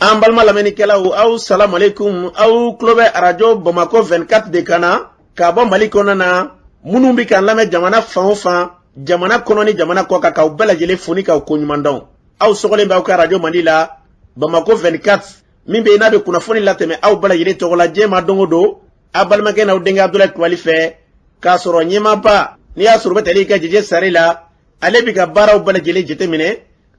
An balima lamɛnnikɛlaw, aw salamualeykum. Aw tulo bɛ Arajo Bamako 24 de kan na k'a bɔ Mali kɔnɔ na. Minnu bɛ k'an lamɛn jamana fan o fan, jamana kɔnɔ ni jamana kɔ kan, k'aw bɛɛ lajɛlen fo ni k'aw koɲuman dɔn. Aw sɔgɔlen bɛ aw ka arajo mandi la, Bamako 24, min bɛ yen n'a bɛ kunnafoni latɛmɛ aw bɛɛ lajɛlen tɔgɔ la diɲɛ ma don o don, aw balimakɛ n'aw denkɛ Abudulayi Kulubali fɛ, k'a sɔrɔ ɲɛmaaba n'i y'a sɔrɔ u bɛ tali kɛ Jeje Sare la, ale bɛ ka baaraw bɛɛ lajɛlen jateminɛ,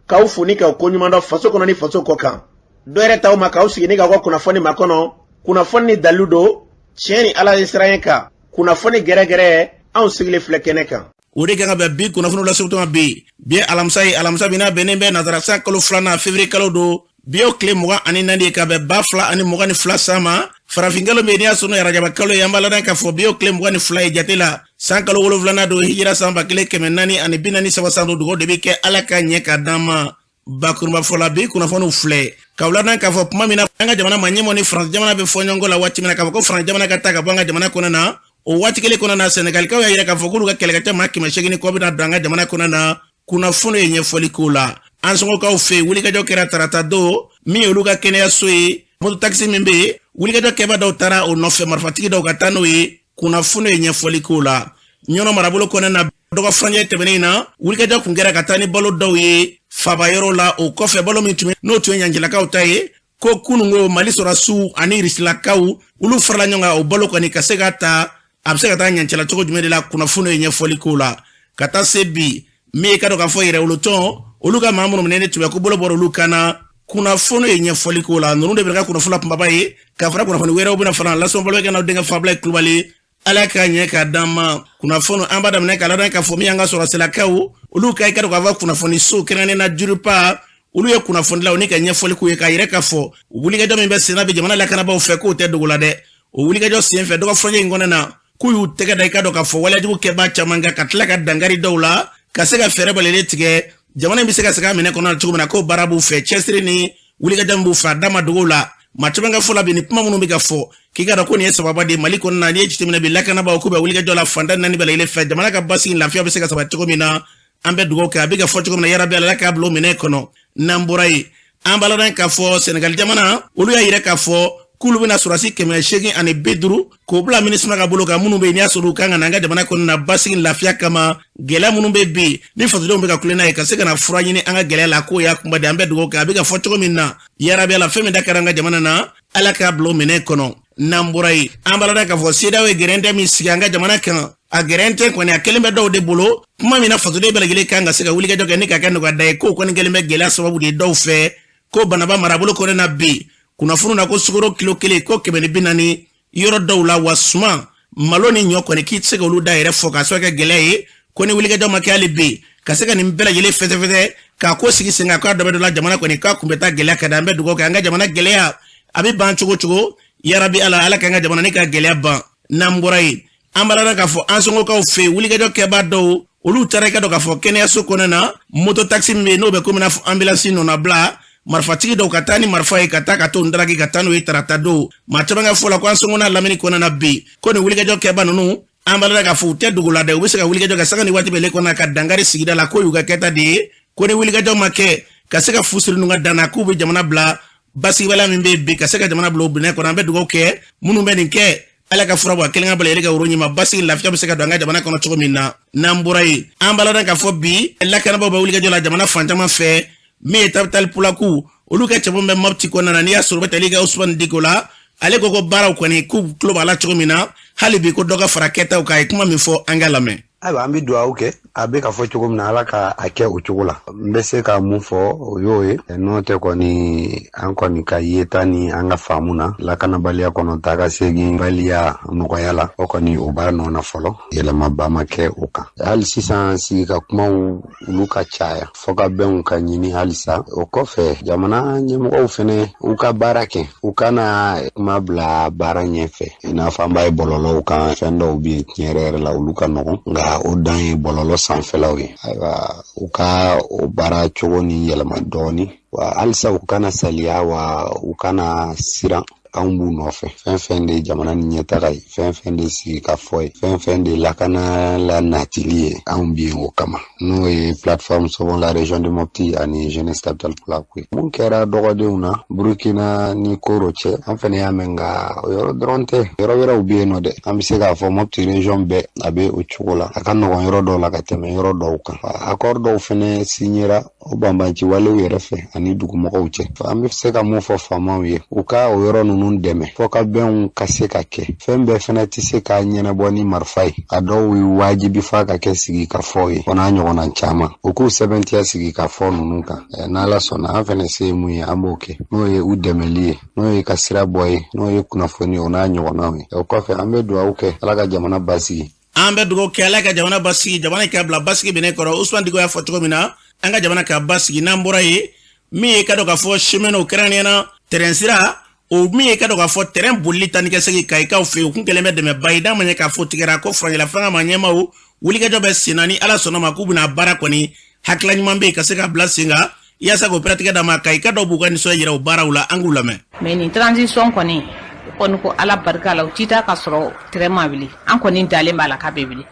k'aw fo ni k'aw koɲuman dɔn faso kɔnɔ ni faso kɔ kan. Dɔ yɛrɛ t'aw ma k'aw sigi ni k'aw ka kunnafoni makɔnɔ, kunnafoni ni dalilu don, tiɲɛ ni Ala ye siran kan, kunnafoni gɛrɛgɛrɛ, anw sigilen filɛ kɛnɛ kan. O de kan ka bɛn bi kunnafoni lasegutɔ ma bi. Bi ye alamisa ye, alamisa min n'a bɛnnen bɛ nazara san kalo filanan, février kalo don. Bi y'o tile 24 ye ka bɛn 2022 san ma, farafin kalo min n'i y'a sɔrɔ arajaba kalo ye. An b'a ladɔn k'a fɔ bi y'o tile 22 ye jate la, san kalo wolonfilanan don, hijira san 1443 san don. Dugawu de bɛ kɛ Ala ka ɲɛ ka d'an ma. Bakurunba fɔ la, bi kunnafoniw filɛ k'aw ladɔn k'a fɔ tuma min na an ka jamana ma ɲɛmɔgɔ ni Faransi jamana bɛ fɔ ɲɔgɔn kɔ la waati min na, k'a fɔ ko Faransi jamana ka taa ka bɔ an ka jamana kɔnɔ na, o waati kelen kɔnɔ na, Sɛnɛgalikaw y'a yira k'a fɔ k'olu ka kɛlɛkɛcɛ maa 800 ni kɔ bɛna don an ka jamana kɔnɔ na. Kunnafoni ye ɲɛfɔli k'o la. Ansongokaw fɛ yen, wulikajɔ kɛra tarata don min ye olu ka kɛnɛyaso ye. Moto takisi min bɛ yen, wulikajɔ kɛba dɔw taara o nɔfɛ, marifatigi dɔw ka taa n'o ye. Kunnafoni ye ɲɛfɔli k'o la. Ɲɔnɔ marabolo kɔnɔna na, dɔgɔ furancɛ tɛmɛnen in na, wulikajɔ kun kɛra ka taa ni balo dɔw ye faba yɔrɔ la. O kɔfɛ, balo min tun bɛ, n'o tun ye ɲanjilakaw ta ye, ko kununko Mali sɔrɔdasiw ani Irisilakaw, olu farala ɲɔgɔn kan, o balo kɔni ka se ka ta, a bɛ se ka taa ɲancɛla cogo jumɛn de la. Kunnafoni ye ɲɛfɔli k'o la. Ka taa se bi min ye ka dɔn k'a fɔ yɛrɛwolotɔn, olu ka maa minnu minɛnen tun bɛ ko bolo bɔra olu kan na, kunnafoni ye ɲɛfɔli k'o la. Ninnu de bɛ ka kunnafoni la kunbaba ye, ka fara kunnafoni wɛrɛw bɛna fana lasɔn kɛ n'aw denkɛ Fabulayi Kulubali. Ala ka ɲɛ ka d'an ma. Kunnafoni an b'a daminɛ k'a ladɔn k'a fɔ min y'an ka sɔrɔsilakaw, olu ka i ka dɔn k'a fɔ kunnafoni so kɛrɛnkɛrɛnnen na DIRPA, olu ye kunnafonidilaw ni ka ɲɛfɔli k'u ye k'a yɛrɛ k'a fɔ wulikajɔ min bɛ senna bi jamana lakanabaaw fɛ, k'o tɛ dogo la dɛ. O wulikajɔ senfɛ dɔgɔ furancɛ in kɔnɔ na, k'u y'u tɛgɛ da i ka dɔn k'a fɔ waleyajugu kɛbaa caman kan, ka tila ka dankari dɔw la, ka se ka fɛɛrɛ balalen tigɛ jamana in bɛ se ka segin a minɛ kɔnɔ cogo min na, k'o baara b'u fɛ. Cɛsiri ni wulikajɔ min b'u fɛ, a da ma dogo la. Maa caman ka fɔ la bi, ni kuma minnu bɛ ka fɔ k'i ka dɔn ko nin ye sababa de ye Mali kɔnɔna na, n'i ye jateminɛ bi, lakanabaaw k'u bɛ wulikajɔ la fan tan ni naani bɛɛ lajɛlen fɛ, jamana ka basigi, lafiya bɛ se ka sabati cogo min na. An bɛ dugawu kɛ, a bɛ ka fɔ cogo min na, yarabi Ala k'a bila o minɛ kɔnɔ. N'an bɔra yen, an b'a ladɔn k'a fɔ Sɛnɛgali jamana, olu y'a yira k'a fɔ k'olu bɛna sɔrɔdasi 850 k'o bila MINUSMA ka bolo kan, minnu bɛ yen n'i y'a sɔrɔ u kan ka na an ka jamana kɔnɔ na basigi lafiya kama. Gɛlɛya minnu bɛ bi ni fasodenw bɛ ka kule n'a ye, ka se ka na fura ɲini an ka gɛlɛya la, k'o y'a kunba de. An bɛ dugawu kɛ, a bɛ ka fɔ cogo min na, yarabi Ala, fɛn min da kɛra an ka jamana na, Ala k'a bila o minɛ kɔnɔ. N'an bɔra yen, an b'a ladɔn k'a fɔ CEDEAO ye gɛrɛntɛ min sigi an ka jamana kan, a gɛrɛntɛ kɔni a kɛlen bɛ dɔw de bolo kuma min na fasoden bɛɛ lajɛlen kan ka se ka wulikajɔ kɛ ni ka kɛ nɔgɔya da ye, k'o kɔni kɛlen bɛ gɛlɛya sababu de ye dɔw fɛ. Ko Banaba marabolo kɔnɔ na bi, kunnafoni na ko sukaro kilo kelen ko 140 yɔrɔ dɔw la, wa suman malo ni ɲɔ kɔni k'i tɛ se k'olu da yɛrɛ fɔ k'a sababu kɛ gɛlɛya ye. Ko ni wulikajɔ ma kɛ hali bi ka se ka nin bɛɛ lajɛlen fɛsɛfɛsɛ k'a ko sigi sen kan, k'a dɔ bɛ dɔ la, jamana kɔni k'a kun bɛ taa gɛlɛya ka da. An bɛ dugawu kɛ, an ka jamana gɛlɛya a bɛ ban cogo cogo, yarabi Ala, Ala k'an ka jamana ni ka gɛlɛya ban. N'an bɔra yen, an b'a ladɔn k'a fɔ Ansongokaw fɛ yen, wulikajɔ kɛbaa dɔw, olu taara i ka dɔn k'a fɔ kɛnɛyaso kɔnɔ na, moto taxi min bɛ yen n'o bɛ komi n'a fɔ ambulance nɔnabila, marifatigi dɔw ka taa ni marifa ye ka taa ka t'o daraki ka taa n'o ye tarata don. Maa caman ka fɔ la ko Ansongo n'a lamini kɔnɔna na bi, ko nin wulikajɔ kɛba ninnu, an b'a ladɔn k'a fɔ u tɛ dogo la dɛ, u bɛ se ka wulikajɔ kɛ sanga ni waati bɛɛ kɔnɔ ka dankari sigida la, k'o y'u ka kɛta de ye. Ko ni wulikajɔ ma kɛ ka se ka fu siri ninnu ka dan na, k'u bɛ jamana bila basigibaliya min bɛ bi, ka se ka jamana bila o minɛ kɔnɔ. An bɛ dugawu kɛ, minnu bɛ nin kɛ, Ala ka fura bɔ a kelen ka bala ka woro ɲɛma, basigi lafiya bɛ se ka don an ka jamana kɔnɔ cogo min na. N'an bɔra yen, an b'a ladɔn k'a fɔ bi lakanabaaw bɛ wulikajɔ la jamana fan caman fɛ. Min ye Tabital Pulaku, olu ka cɛbɔ bɛ Mopti kɔnɔna na, n'i y'a sɔrɔ u bɛ tali kɛ Usumani Diko la, ale ko ko baaraw kɔni k'u tulo b'a la cogo min na, hali bi ko dɔ ka fara kɛtaw kan. A ye kuma min fɔ, an ka lamɛn. Ayiwa, an bɛ dugawu kɛ, a bɛ ka fɔ cogo min na, Ala ka a kɛ o cogo la. N bɛ se ka mun fɔ, o y'o ye. N'o tɛ kɔni, an kɔni ka yeta ni an ka faamu na, lakanabaliya kɔnɔ, taa ka seginbaliya nɔgɔya la, o kɔni o b'a nɔ na fɔlɔ, yɛlɛmaba ma kɛ o kan hali sisan. Sigi ka kumaw olu ka caya, fɔ ka bɛnw ka ɲini halisa. O kɔfɛ, jamana ɲɛmɔgɔw fɛnɛ u ka baara kɛ, u kana kuma bila baara ɲɛfɛ. I n'a fɔ an b'a ye bɔlɔlɔw kan, fɛn dɔw bɛ yen, tiɲɛ yɛrɛ yɛrɛ la, olu ka nɔgɔn, nka o dan ye bɔlɔlɔ sanfɛlaw ye. Ayiwa, u ka o baara cogo ni yɛlɛma dɔɔni wa halisa u kana saliya wa u kana siran. Anw b'u nɔfɛ. Fɛn fɛn de ye jamana ni ɲɛtaga ye, fɛn fɛn de ye sigikafɔ ye, fɛn fɛn de ye lakana la natili ye, anw bɛ yen o kama. N'o ye plateforme Sauvons la région de Mopti ani Jeunesse Capitale Pulaku ye. Mun kɛra dɔgɔdenw na Burkina ni Koro cɛ, an fɛnɛ y'a mɛn, nka o yɔrɔ dɔrɔn tɛ, yɔrɔ wɛrɛw bɛ yen nɔ dɛ. An bɛ se k'a fɔ Mopti région bɛɛ a bɛ o cogo la. A ka nɔgɔn yɔrɔ dɔw la ka tɛmɛ yɔrɔ dɔw kan. Accord dɔw fɛnɛ signera o banbanci walew yɛrɛ fɛ ani dugumɔgɔw cɛ. An bɛ se ka mun fɔ faamaw ye, u ka o yɔrɔ ninnu dɛmɛ fɔ ka bɛnw ka se ka kɛ. Fɛn bɛɛ fɛnɛ tɛ se ka ɲɛnabɔ ni marifa ye. A dɔw ye wajibi f'a ka kɛ sigi ka fɔ ye, o n'a ɲɔgɔnna caman. U k'u sɛbɛntiya sigi ka fɔ ninnu kan. N'Ala sɔnna, an fɛnɛ se ye mun ye, an b'o kɛ. N'o ye u dɛmɛli ye, n'o ye ka sira bɔ ye, n'o ye kunnafoni, o n'a ɲɔgɔnnaw ye. O kɔfɛ, an bɛ dugawu kɛ Ala ka jamana basigi. An bɛ dugawu kɛ Ala ka jamana basigi, jamana ka bila basigi minɛ kɔrɔ. Usman Diko y'a fɔ cogo min na, an ka jamana ka basigi. N'an bɔra yen, min ye ka dɔn k'a fɔ cheminots, kɛrɛnkɛrɛnnenya na tɛrɛn sira o, min ye ka dɔn k'a fɔ tɛrɛn bolili ta ni ka segin Kayikaw fɛ yen, o kun kɛlen bɛ dɛmɛba ye. N'a ma ɲɛ k'a fɔ tigɛra ko furancɛla fanga ma ɲɛmaw wulikajɔ bɛ sen na, ni Ala sɔnna ma k'u bɛna baara kɔni, hakilila ɲuman bɛ yen ka se ka bila sen kan yaasa k'o pɛrɛtigɛ d'a ma. Kayika dɔw b'u ka nisɔndiya yira o baaraw la, an k'u lamɛn. Mais nin transition kɔni, u kɔni ko Ala barika la, u ti taa ka sɔrɔ tɛrɛn ma wuli. An kɔni dalen b'a la k'a bɛ wuli,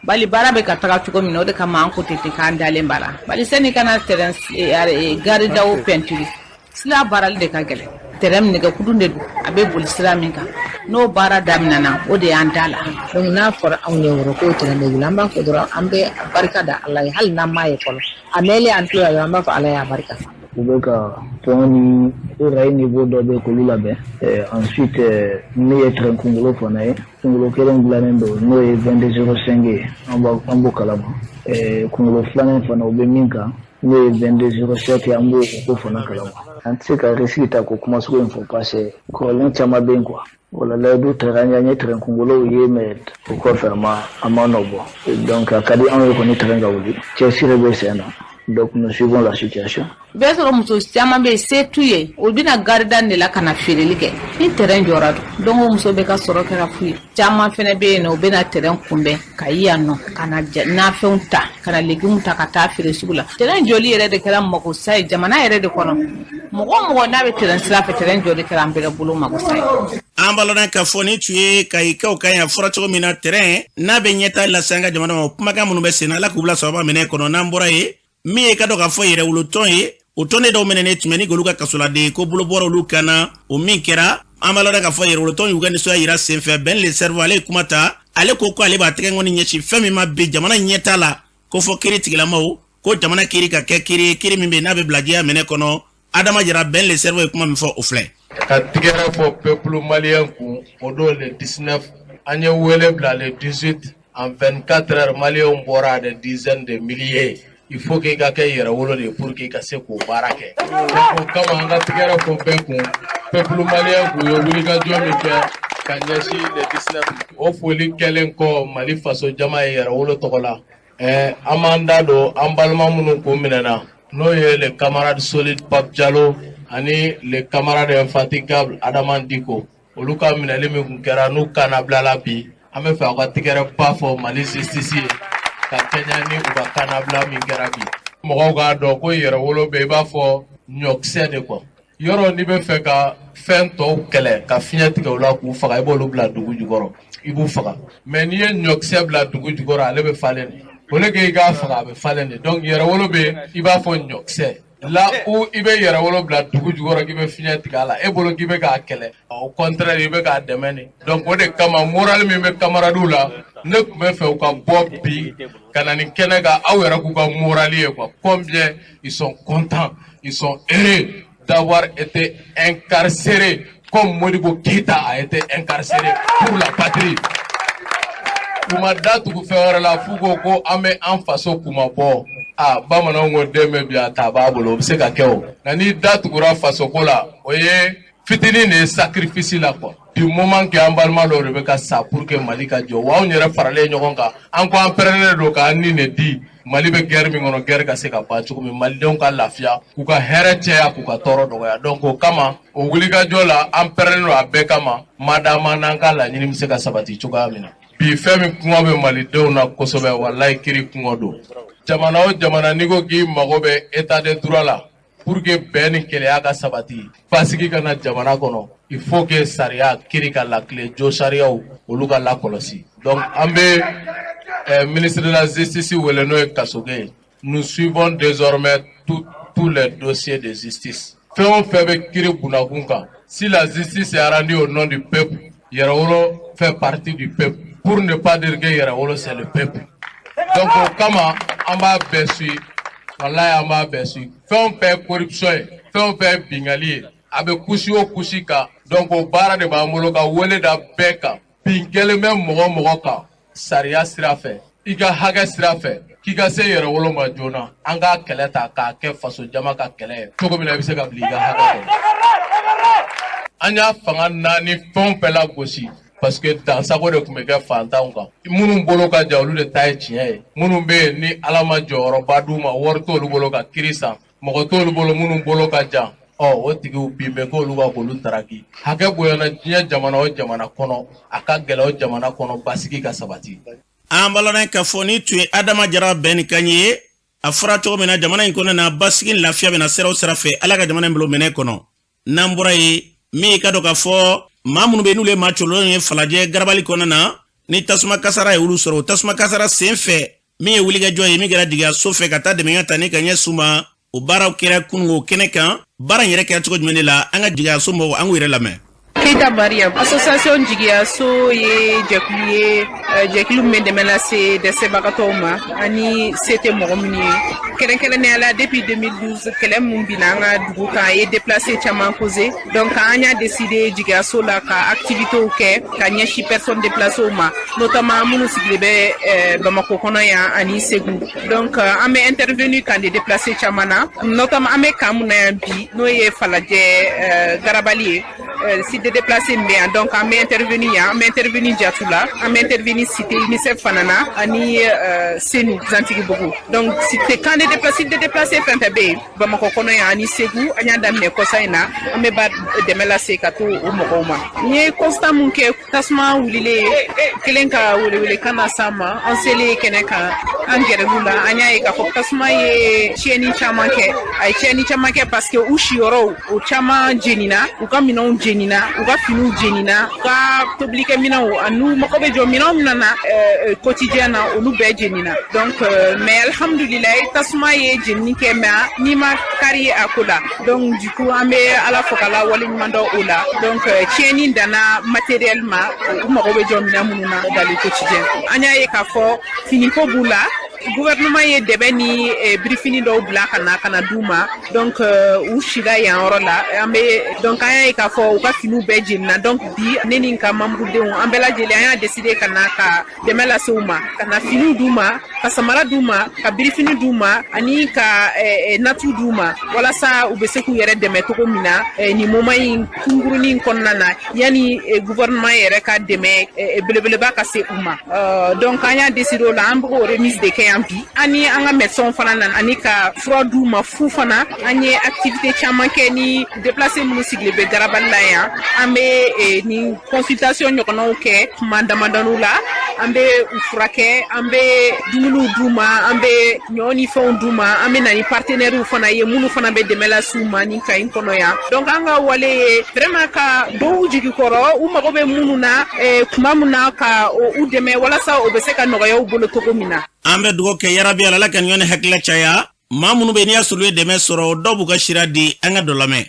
bali baara bɛ ka taga cogo min na, o de kama an ko ten ten k'an dalen b'a la. Bali sani kana tɛrɛn garidaw pɛntiri, sira baarali de ka gɛlɛn. Tɛrɛn nɛgɛkudun de don, a bɛ boli sira min kan, n'o baara daminɛna, o de y'an da la. Donc n'a fɔra anw ɲɛ kɔrɔ k'o tɛrɛn bɛ wuli, an b'a fɔ dɔrɔn an bɛ barika da Ala ye. Hali n'an m'a ye fɔlɔ, a mɛnlen an tulo la, an b'a fɔ Ala y'a barika. U bɛ ka pont ni rail niveau dɔ bɛ k'olu labɛn. Ensuite, min ye train kunkolo fana ye, kunkolo kelen dilannen don, n'o ye 2205 ye, an b'o kalama. Kunkolo filanan fana, o bɛ min kan, n'o ye 2207 ye, an b'o ko fana kalama. An tɛ se ka risque ta k'o kuma sugu in fɔ, parce que kɔrɔlen caman bɛ yen quoi. Wala layidu tara an ye train kunkolow ye, mais o kɔfɛ a ma nɔ bɔ. Donc a ka di anw ye kɔni train ka wuli, cɛsiri bɛ sen na, donc nous suivons la situation. I b'a sɔrɔ muso caman bɛ yen, se t'u ye, u bɛna garida de la ka na feereli kɛ. Ni tɛrɛn jɔra dun, donc o muso bɛ ka sɔrɔ kɛra fu ye. Caman fɛnɛ bɛ yen nɔ, u bɛna tɛrɛn kunbɛn ka yan nɔ ka na nafɛnw ta, ka na légumes ta ka taa feere sugu la. Tɛrɛn jɔli yɛrɛ de kɛra magosa ye jamana yɛrɛ de kɔnɔ. Mɔgɔ o mɔgɔ n'a bɛ tɛrɛn sira fɛ, tɛrɛn jɔli kɛra an bɛɛ bolo magosa ye. An b'a lɔn k'a fɔ ni tun ye Kayikaw kan yan, fɔra cogo min na, tɛrɛn n'a bɛ ɲɛta lase an ka jamana ma, kumakan minnu bɛ sen na, Ala k'u bila sababa minɛ kɔnɔ. N'an bɔra yen, min ye ka dɔn k'a fɔ yɛrɛwolotɔn ye, o tɔnden dɔw minɛnen tun bɛ ni k'olu ka kasoladen ko bolo bɔra olu kan na, o min kɛra, an b'a lɔn k'a fɔ yɛrɛwolotɔn y'u ka nisɔndiya yira senfɛ. Ben le Cerveau, ale ye kuma ta. Ale ko ko ale b'a tɛgɛ ŋɔni ɲɛsin fɛn min ma bi jamana ɲɛta la, ko fɔ kiiri tigilamaw ko jamana kiiri ka kɛ kiiri ye, kiiri min bɛ yen n'a bɛ bila jɛya minɛ kɔnɔ. Adama Jara, Ben le Cerveau ye kuma min fɔ, o filɛ. Ka tigɛrɛ fɔ peuple malien kun, o don le 19, an ye wele bila le 18, en 24 heures, Maliens bɔra des dizaines de milliers. Il faut que i ka kɛ yɛrɛwolo de ye pour que i ka se k'o baara kɛ. Donc o kama, an ka tigɛrɛ fɔ bɛɛ kun, peuple malien kun ye wulikajɔ min kɛ ka ɲɛsin le 19, o foli kɛlen kɔ Mali faso jama ye yɛrɛwolo tɔgɔ la, an b'an da don an balima minnu kun minɛna, n'o ye le camarade solide Pape Diallo ani le camarade infatigable Adama Diko. Olu ka minɛli min kun kɛra, n'u kannabilala bi, an bɛ fɛ aw ka tigɛrɛ ba fɔ Mali justice ye ka kɛɲɛ ni u ka kannabila min kɛra bi. Mɔgɔw k'a dɔn ko yɛrɛwolo bɛ i b'a fɔ ɲɔkisɛ de quoi. Yɔrɔ n'i bɛ fɛ ka fɛn tɔw kɛlɛ, ka fiɲɛ tigɛ u la k'u faga, i b'olu bila dugu jukɔrɔ, i b'u faga. Mais n'i ye ɲɔkisɛ bila dugu jukɔrɔ, ale bɛ falen de. Au lieu que i k'a faga, a bɛ falen de. Donc yɛrɛwolo bɛ i b'a fɔ ɲɔkisɛ là où i bɛ yɛrɛwolo bila dugu jukɔrɔ k'i bɛ fiɲɛ tigɛ a la, e bolo k'i bɛ k'a kɛlɛ, au contraire, i bɛ k'a dɛmɛ de. Donc o de kama, moral min bɛ camarades la, ne tun bɛ fɛ u ka bɔ bi ka na nin kɛnɛ kan, aw yɛrɛ k'u ka moral ye quoi, combien ils sont contents, ils sont heureux d'avoir été incarcérés comme Modibo Keïta a été incarcéré pour la patrie. U ma da tugu fɛn wɛrɛ la f'u ko ko an bɛ an faso kuma bɔ. A bamananw ko den bɛ bi a ta b'a bolo, o bɛ se ka kɛ o. Nka n'i da tugura fasoko la, o ye fitinin de ye sacrifice la quoi. Du moment que an balima dɔw de bɛ ka sa pour que Mali ka jɔ, wa anw yɛrɛ faralen ɲɔgɔn kan, an ko an pɛrɛnnen don k'an ni de di Mali bɛ guerre min kɔnɔ, guerre ka se ka ban cogo min, Malidenw ka lafiya, k'u ka hɛrɛ caya, k'u ka tɔɔrɔ dɔgɔya. Donc o kama, o wulikajɔ la, an pɛrɛnnen don a bɛɛ kama, madama n'an ka laɲini bɛ se ka sabati cogoya min na. Bi, fɛn min kɔngɔ bɛ Malidenw na kosɛbɛ, walayi, kiri kɔngɔ don. Jamana o jamana, n'i ko k'i mago bɛ état de droit la pour que i ka se ka Pour que bɛn ni kelenya ka sabati, basigi ka na jamana kɔnɔ, il faut que sariya kiri ka lakile, jo sariyaw olu ka lakɔlɔsi. Donc an bɛ ministre de la Justice wele, n'o ye Kasoge ye. Nous suivons désormais tous les dossiers de justice. Fɛn o fɛn bɛ kiri bunakun kan, si la justice est rendue au nom du peuple, Yɛrɛwolo fait partie du peuple, pour ne pas dire que Yɛrɛwolo, c'est le peuple. Donc o kama, an b'a bɛɛ suit, walayi, an b'a bɛɛ suit. Fɛn o fɛn ye corruption ye, fɛn o fɛn ye bingali ye, a bɛ kusi o kusi kan. Donc o baara de b'an bolo ka wele da bɛɛ kan. Bin kɛlen bɛ mɔgɔ o mɔgɔ kan sariya sira fɛ, i ka hakɛ sira fɛ, k'i ka se Yɛrɛwolo ma joona, an k'a kɛlɛ ta k'a kɛ faso jama ka kɛlɛ ye cogo min na, i bɛ se ka bila i ka hakɛ kɔnɔ. An y'a fanga naani fɛn o fɛn lagosi, parce que dansago de tun bɛ kɛ fantanw kan. Minnu bolo ka jan, olu de ta ye tiɲɛ ye. Minnu bɛ yen ni Ala ma jɔyɔrɔba d'u ma, wari t'olu bolo ka kiri san, mɔgɔ t'olu bolo, minnu bolo ka jan, ɔ o tigiw bin bɛ k'olu kan k'olu taraki. Hakɛ bonyana diɲɛ jamana o jamana kɔnɔ, a ka gɛlɛn o jamana kɔnɔ basigi ka sabati. An balana k'a fɔ ni tun ye Adama Jara bɛn ni kan ye. A fɔra cogo min na, jamana in kɔnɔ na, basigi ni lafiya bɛna siraw sira fɛ. Ala ka jamana in bilo minɛ kɔnɔ. N'an bɔra yen, min ye ka dɔn k'a fɔ maa minnu bɛ n'olu ye maa cololen ye Falajɛ garabali kɔnɔna na, ni tasuma kasara ye olu sɔrɔ, o tasuma kasara sen fɛ, min ye wulikajɔ ye min kɛra jigiyaso fɛ ka taa dɛmɛya ta ni ka ɲɛsin u ma, o baaraw kɛra kununko kɛnɛ kan. Baara in yɛrɛ kɛra cogo jumɛn de la? An ka jigiyaso mɔgɔw, an k'u yɛrɛ lamɛn. Keita Mariam, association Jigiyaso ye jɛkulu ye, jɛkulu min bɛ dɛmɛ lase dɛsɛbagatɔw ma ani se tɛ mɔgɔ minnu ye. Kɛrɛnkɛrɛnnenya la, depuis 2012, kɛlɛ mun binna an ka dugu kan, a ye déplacé caman causé. Donc an y'a décidé Jigiyaso la ka activitéw kɛ ka ɲɛsin personnes déplacées ma, notamment minnu sigilen bɛ Bamako kɔnɔ yan ani Segu. Donc an bɛ intervenu camp de déplacé caman na, notamment an bɛ camp mun na yan bi, n'o ye Falajɛ Garabali ye, site de déplacé min bɛ yan. Donc an bɛ intervenir yan, an bɛ intervenir Jatula, an bɛ intervenir cité UNICEF fana na ani Senu Zantigibugu. Donc cité camp de déplacé, site de déplacé fɛn fɛn bɛ yen Bamakɔ kɔnɔ yan ani Segu, an y'a daminɛ kɔsa in na, an bɛ ba dɛmɛ lase ka to o mɔgɔw ma. N ye constat mun kɛ, tasuma wulilen kelen ka welewelekan na s'an ma, an selen kɛnɛ kan, an gɛrɛl'u la, an y'a ye k'a fɔ tasuma ye tiɲɛni caman kɛ. A ye tiɲɛni caman kɛ parce que u siyɔrɔw, o caman jenina, u ka minɛnw jenina, u ka finiw jenina, u ka tobilikɛminɛnw ani u mago bɛ jɔ minɛnw min na quotidien na, olu bɛɛ jenina. Donc mais alhamdulilayi, tasuma ye jenini kɛ, mais n'i ma kari a ko la. Donc du coup, an bɛ Ala fo k'Ala waleɲuman dɔn o la. Donc tiɲɛni danna matériel ma, u mago bɛ jɔ minɛn minnu na dans le quotidien. An y'a ye k'a fɔ finiko b'u la. Gouvernement ye dɛbɛ ni birifini dɔw bila ka na d'u ma. Donc u sira yan yɔrɔ la, an bɛ, donc an y'a ye k'a fɔ u ka finiw bɛɛ jenina. Donc bi, ne ni n ka membre an bɛɛ lajɛlen, an y'a décidé ka na ka dɛmɛ lase u ma, ka na finiw d'u ma, ka samara d'u ma, ka birifini d'u ma ani ka natu d'u ma, walasa u bɛ se k'u yɛrɛ dɛmɛ cogo min na nin moment in kunkurunin kɔnɔna na, yanni gouvernement yɛrɛ ka dɛmɛ belebeleba ka se u ma. Donc an y'a décidé o la, an bɛ k'o remise de kɛ yan bi. An ni an ka médecins fana nana ani ka fura d'u ma fu fana. An ye activité caman kɛ ni déplacé minnu sigilen bɛ garabali la yan. An bɛ nin consultation ɲɔgɔnnaw kɛ tuma damadɔniw la, an bɛ u furakɛ, an bɛ dumuniw d'u ma, an bɛ ɲɔ ni fɛnw d'u ma. An bɛ na ni partenaires fana ye minnu fana bɛ dɛmɛ lase u ma ni camp in kɔnɔ yan. Donc an ka wale ye vraiment ka dɔw jigi kɔrɔ, u mago bɛ minnu na tuma min na, ka u dɛmɛ walasa o bɛ se ka nɔgɔya u bolo cogo min na. An bɛ dugawu kɛ, yarabi Ala ka ɲɔgɔn ni hakilila caya. Maa minnu bɛ n'i y'a sɔrɔ u ye dɛmɛ sɔrɔ, dɔw b'u ka sira di, an ka dɔ lamɛn.